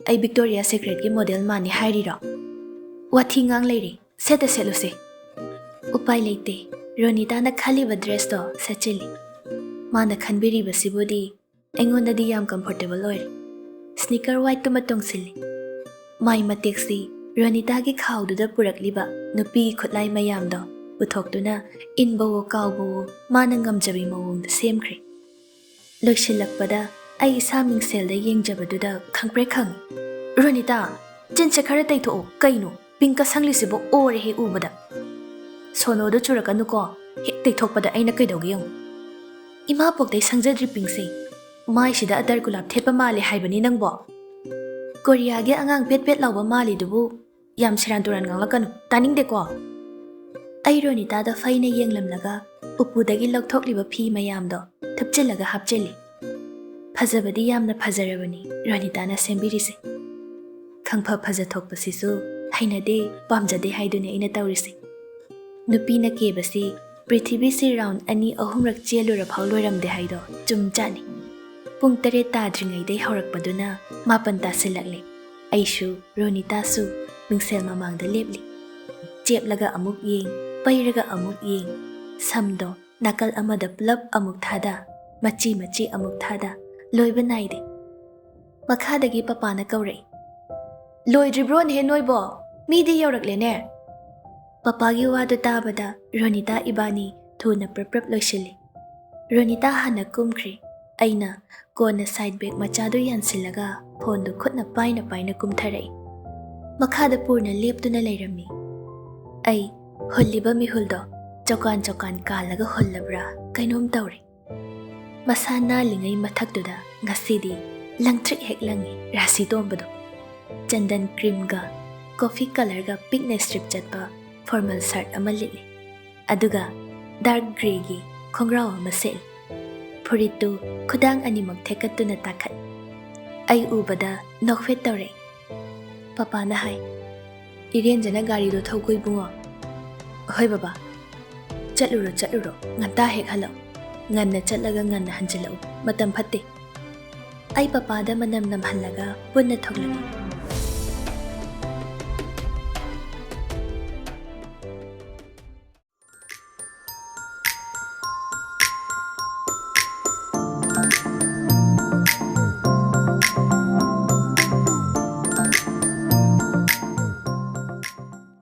ꯑꯩ ꯚꯤꯛꯇꯣꯔꯤꯌꯥ ꯁꯤꯀ꯭ꯔꯦꯠꯀꯤ ꯃꯣꯗꯦꯜ ꯃꯥꯟꯅꯤ ꯍꯥꯏꯔꯤꯔꯣ? ꯋꯥꯊꯤ ꯉꯥꯡ ꯂꯩꯔꯦ, ꯁꯦꯠꯇ ꯁꯦꯠꯂꯨꯁꯦ꯫" ꯎꯄꯥꯏ ꯂꯩꯇꯦ, ꯔꯣꯅꯤꯇꯥꯅ ꯈꯜꯂꯤꯕ ꯗ꯭ꯔꯦꯁꯇꯣ ꯁꯦꯠꯆꯤꯜꯂꯤ꯫ ꯃꯥꯅ ꯈꯟꯕꯤꯔꯤꯕꯁꯤꯕꯨꯗꯤ ꯑꯩꯉꯣꯟꯗꯗꯤ ꯌꯥꯝ ꯀꯝꯐꯣꯔꯇꯦꯕꯜ ꯑꯣꯏꯔꯦ꯫ ꯁ꯭ꯅꯤꯀꯔ ꯋꯥꯏꯠꯇꯨꯃ ꯇꯣꯡꯁꯤꯜꯂꯤ꯫ ꯃꯥꯏ ꯃꯇꯦꯛꯁꯤ ꯔꯣꯅꯤꯇꯥꯒꯤ ꯈꯥꯎꯗꯨꯗ ꯄꯨꯔꯛꯂꯤꯕ ꯅꯨꯄꯤꯒꯤ ꯈꯨꯠꯂꯥꯏ ꯃꯌꯥꯝꯗꯣ ꯄꯨꯊꯣꯛꯇꯨꯅ ꯏꯟꯕꯋꯣ ꯀꯥꯎꯕꯋꯣ ꯃꯥꯅ ꯉꯝꯖꯕꯤ ꯃꯑꯣꯡꯗ ꯁꯦꯝꯈ꯭ꯔꯦ꯫ ꯂꯣꯏꯁꯤꯜꯂꯛꯄꯗ ꯑꯩ ꯏꯁꯥ ꯃꯤꯡꯁꯦꯜꯗ ꯌꯦꯡꯖꯕꯗꯨꯗ ꯈꯪꯄ꯭ꯔꯦꯛ ꯈꯪꯉꯤ꯫ "ꯔꯣꯅꯤꯇꯥ, ꯆꯤꯟꯁꯦ ꯈꯔ ꯇꯩꯊꯣꯛꯑꯣ, ꯀꯩꯅꯣ? ꯄꯤꯡꯀ ꯁꯪꯂꯤꯁꯤꯕꯨ ꯑꯣꯔꯦꯍꯦ ꯎꯕꯗ꯫ ꯁꯣꯅꯣꯗꯣ ꯆꯨꯔꯛꯀꯅꯨꯀꯣ, ꯍꯦꯛ ꯇꯩꯊꯣꯛꯄꯗ ꯑꯩꯅ ꯀꯩꯗꯧꯒꯦ ꯌꯦꯡꯉꯨ꯫ ꯏꯃꯥ ꯄꯣꯛꯇꯩ ꯁꯪꯖꯗ꯭ꯔꯤ ꯄꯤꯡꯁꯦ꯫ ꯃꯥꯏꯁꯤꯗ ꯑꯇꯔ ꯒꯨꯂꯥꯞ ꯊꯦꯠꯄ ꯃꯥꯜꯂꯦ ꯍꯥꯏꯕꯅꯤ ꯅꯪꯕꯣ꯫ ꯀꯣꯔꯤꯌꯥꯒꯤ ꯑꯉꯥꯡ ꯄꯦꯠ ꯄꯦꯠ ꯂꯥꯎꯕ ꯃꯥꯜꯂꯤꯗꯨꯕꯨ ꯌꯥꯝ ꯁꯦꯔꯥꯟ ꯇꯨꯔꯥꯟ ꯉꯥꯡꯂꯛꯀꯅꯨ, ꯇꯥꯅꯤꯡꯗꯦꯀꯣ꯫" ꯑꯩ ꯔꯣꯅꯤꯇꯥꯗ ꯐꯩꯅ ꯌꯦꯡꯂꯝꯂꯒ ꯎꯄꯨꯗꯒꯤ ꯂꯧꯊꯣꯛꯂꯤꯕ ꯐꯤ ꯃꯌꯥꯝꯗꯣ ꯊꯨꯞꯆꯤꯜꯂꯒ ꯍꯥꯞꯆꯤꯜꯂꯤ꯫ ꯐꯖꯕꯗꯤ ꯌꯥꯝꯅ ꯐꯖꯔꯕꯅꯤ ꯔꯣꯅꯤꯇꯥꯅ ꯁꯦꯝꯕꯤꯔꯤꯁꯦ꯫ ꯈꯪꯐ ꯐꯖꯊꯣꯛꯄꯁꯤꯁꯨ ꯍꯩꯅꯗꯦ, ꯄꯥꯝꯖꯗꯦ ꯍꯥꯏꯗꯨꯅꯤ ꯑꯩꯅ ꯇꯧꯔꯤꯁꯦ꯫ ꯅꯨꯄꯤꯅ ꯀꯦꯕꯁꯤ ꯄ꯭ꯔꯤꯊꯤꯕꯤꯁꯤ ꯔꯥꯎꯟ ꯑꯅꯤ ꯑꯍꯨꯝꯔꯛ ꯆꯦꯜꯂꯨꯔ ꯐꯥꯎ ꯂꯣꯏꯔꯝꯗꯦ ꯍꯥꯏꯗꯣ ꯆꯨꯝ ꯆꯥꯠꯅꯤ꯫ ꯄꯨꯡ ꯇꯔꯦꯠ ꯇꯥꯗ꯭ꯔꯤꯉꯩꯗꯩ ꯍꯧꯔꯛꯄꯗꯨꯅ ꯃꯥꯄꯟ ꯇꯥꯁꯤꯜꯂꯛꯂꯦ꯫ ꯑꯩꯁꯨ ꯔꯣꯅꯤꯇꯥꯁꯨ ꯃꯤꯡꯁꯦꯜ ꯃꯃꯥꯡꯗ ꯂꯦꯞꯂꯤ꯫ ꯆꯦꯞꯂꯒ ꯑꯃꯨꯛ ꯌꯦꯡ, ꯄꯩꯔꯒ ꯑꯃꯨꯛ ꯌꯦꯡ, ꯁꯝꯗꯣ ꯅꯥꯀꯜ ꯑꯃꯗ ꯄꯨꯂꯞ ꯑꯃꯨꯛ ꯊꯥꯗ, ꯃꯆꯤ ꯃꯆꯤ ꯑꯃꯨꯛ ꯊꯥꯗ, ꯂꯣꯏꯕ ꯅꯥꯏꯗꯦ꯫ ꯃꯈꯥꯗꯒꯤ ꯄꯄꯥꯅ ꯀꯧꯔꯛꯏ, "ꯂꯣꯏꯗ꯭ꯔꯤꯕ꯭ꯔꯣꯅꯦꯍꯦ ꯅꯣꯏꯕꯣ? ꯃꯤꯗꯤ ꯌꯧꯔꯛꯂꯦꯅꯦ!" ꯄꯄꯥꯒꯤ ꯋꯥꯗꯨ ꯇꯥꯕꯗ ꯔꯣꯅꯤꯇꯥ ꯏꯕꯥꯅꯤ ꯊꯨꯅ ꯄ꯭ꯔꯞ ꯄ꯭ꯔꯞ ꯂꯣꯏꯁꯤꯜꯂꯤ꯫ ꯔꯣꯅꯤꯇꯥ ꯍꯥꯟꯅ ꯀꯨꯝꯈ꯭ꯔꯦ꯫ ꯑꯩꯅ ꯀꯣꯟꯅ ꯁꯥꯏꯠ ꯕꯦꯒ ꯃꯆꯥꯗꯨ ꯌꯥꯟꯁꯤꯜꯂꯒ ꯐꯣꯟꯗꯨ ꯈꯨꯠꯅ ꯄꯥꯏꯅ ꯄꯥꯏꯅ ꯀꯨꯝꯊꯔꯛꯏ꯫ ꯃꯈꯥꯗ ꯄꯨꯔꯅ ꯂꯦꯞꯇꯨꯅ ꯂꯩꯔꯝꯃꯤ꯫ ꯑꯩ ꯍꯨꯜꯂꯤꯕ ꯃꯤꯍꯨꯜꯗꯣ ꯆꯧꯀꯥꯟ ꯆꯧꯀꯥꯟ ꯀꯥꯜꯂꯒ ꯍꯨꯜꯂꯕ꯭ꯔꯥ ꯀꯩꯅꯣꯝ ꯇꯧꯔꯦ꯫ ꯃꯁꯥ ꯅꯥꯜꯂꯤꯉꯩ ꯃꯊꯛꯇꯨꯗ ꯉꯁꯤꯗꯤ ꯂꯪꯇ꯭ꯔꯤꯛ ꯍꯦꯛ ꯂꯪꯉꯤ ꯔꯥꯁꯤ ꯇꯣꯝꯕꯗꯣ꯫ ꯆꯟꯗꯟ ꯀ꯭ꯔꯤꯝꯒ ꯀꯣꯐꯤ ꯀꯂꯔꯒ ꯄꯤꯛꯅ ꯁ꯭ꯇ꯭ꯔꯤꯞ ꯆꯠꯄ ꯐꯣꯔꯃꯦꯜ ꯁꯔꯠ ꯑꯃ ꯂꯤꯠꯂꯤ꯫ ꯑꯗꯨꯒ ꯗꯥꯔꯛ ꯒ꯭ꯔꯦꯒꯤ ꯈꯣꯡꯒ꯭ꯔꯥꯎ ꯑꯃ ꯁꯦꯠꯂꯤ꯫ ꯐꯨꯔꯤꯠꯇꯨ ꯈꯨꯗꯥꯡ ꯑꯅꯤꯃꯛ ꯊꯦꯛꯀꯠꯇꯨꯅ ꯇꯥꯈꯠꯂꯤ꯫ ꯑꯩ ꯎꯕꯗ ꯅꯣꯛꯐꯦꯠ ꯇꯧꯔꯛꯏ꯫ ꯄꯄꯥꯅ ꯍꯥꯏ, "ꯏꯔꯦꯟꯖꯅ ꯒꯥꯔꯤꯗꯣ ꯊꯧꯀꯣ ꯏꯕꯨꯡꯉꯣ꯫" "ꯍꯣꯏ ꯕꯕꯥ, ꯆꯠꯂꯨꯔꯣ ꯆꯠꯂꯨꯔꯣ, ꯉꯟꯇꯥ ꯍꯦꯛ ꯍꯜꯂꯛꯎ꯫ ꯉꯟꯅ ꯆꯠꯂꯒ ꯉꯟꯅ ꯍꯟꯖꯤꯜꯂꯛꯎ, ꯃꯇꯝ ꯐꯠꯇꯦ꯫" ꯑꯩ ꯄꯄꯥꯗ ꯃꯅꯝ ꯅꯝꯍꯜꯂꯒ ꯄꯨꯟꯅ ꯊꯣꯛꯂꯛꯏ꯫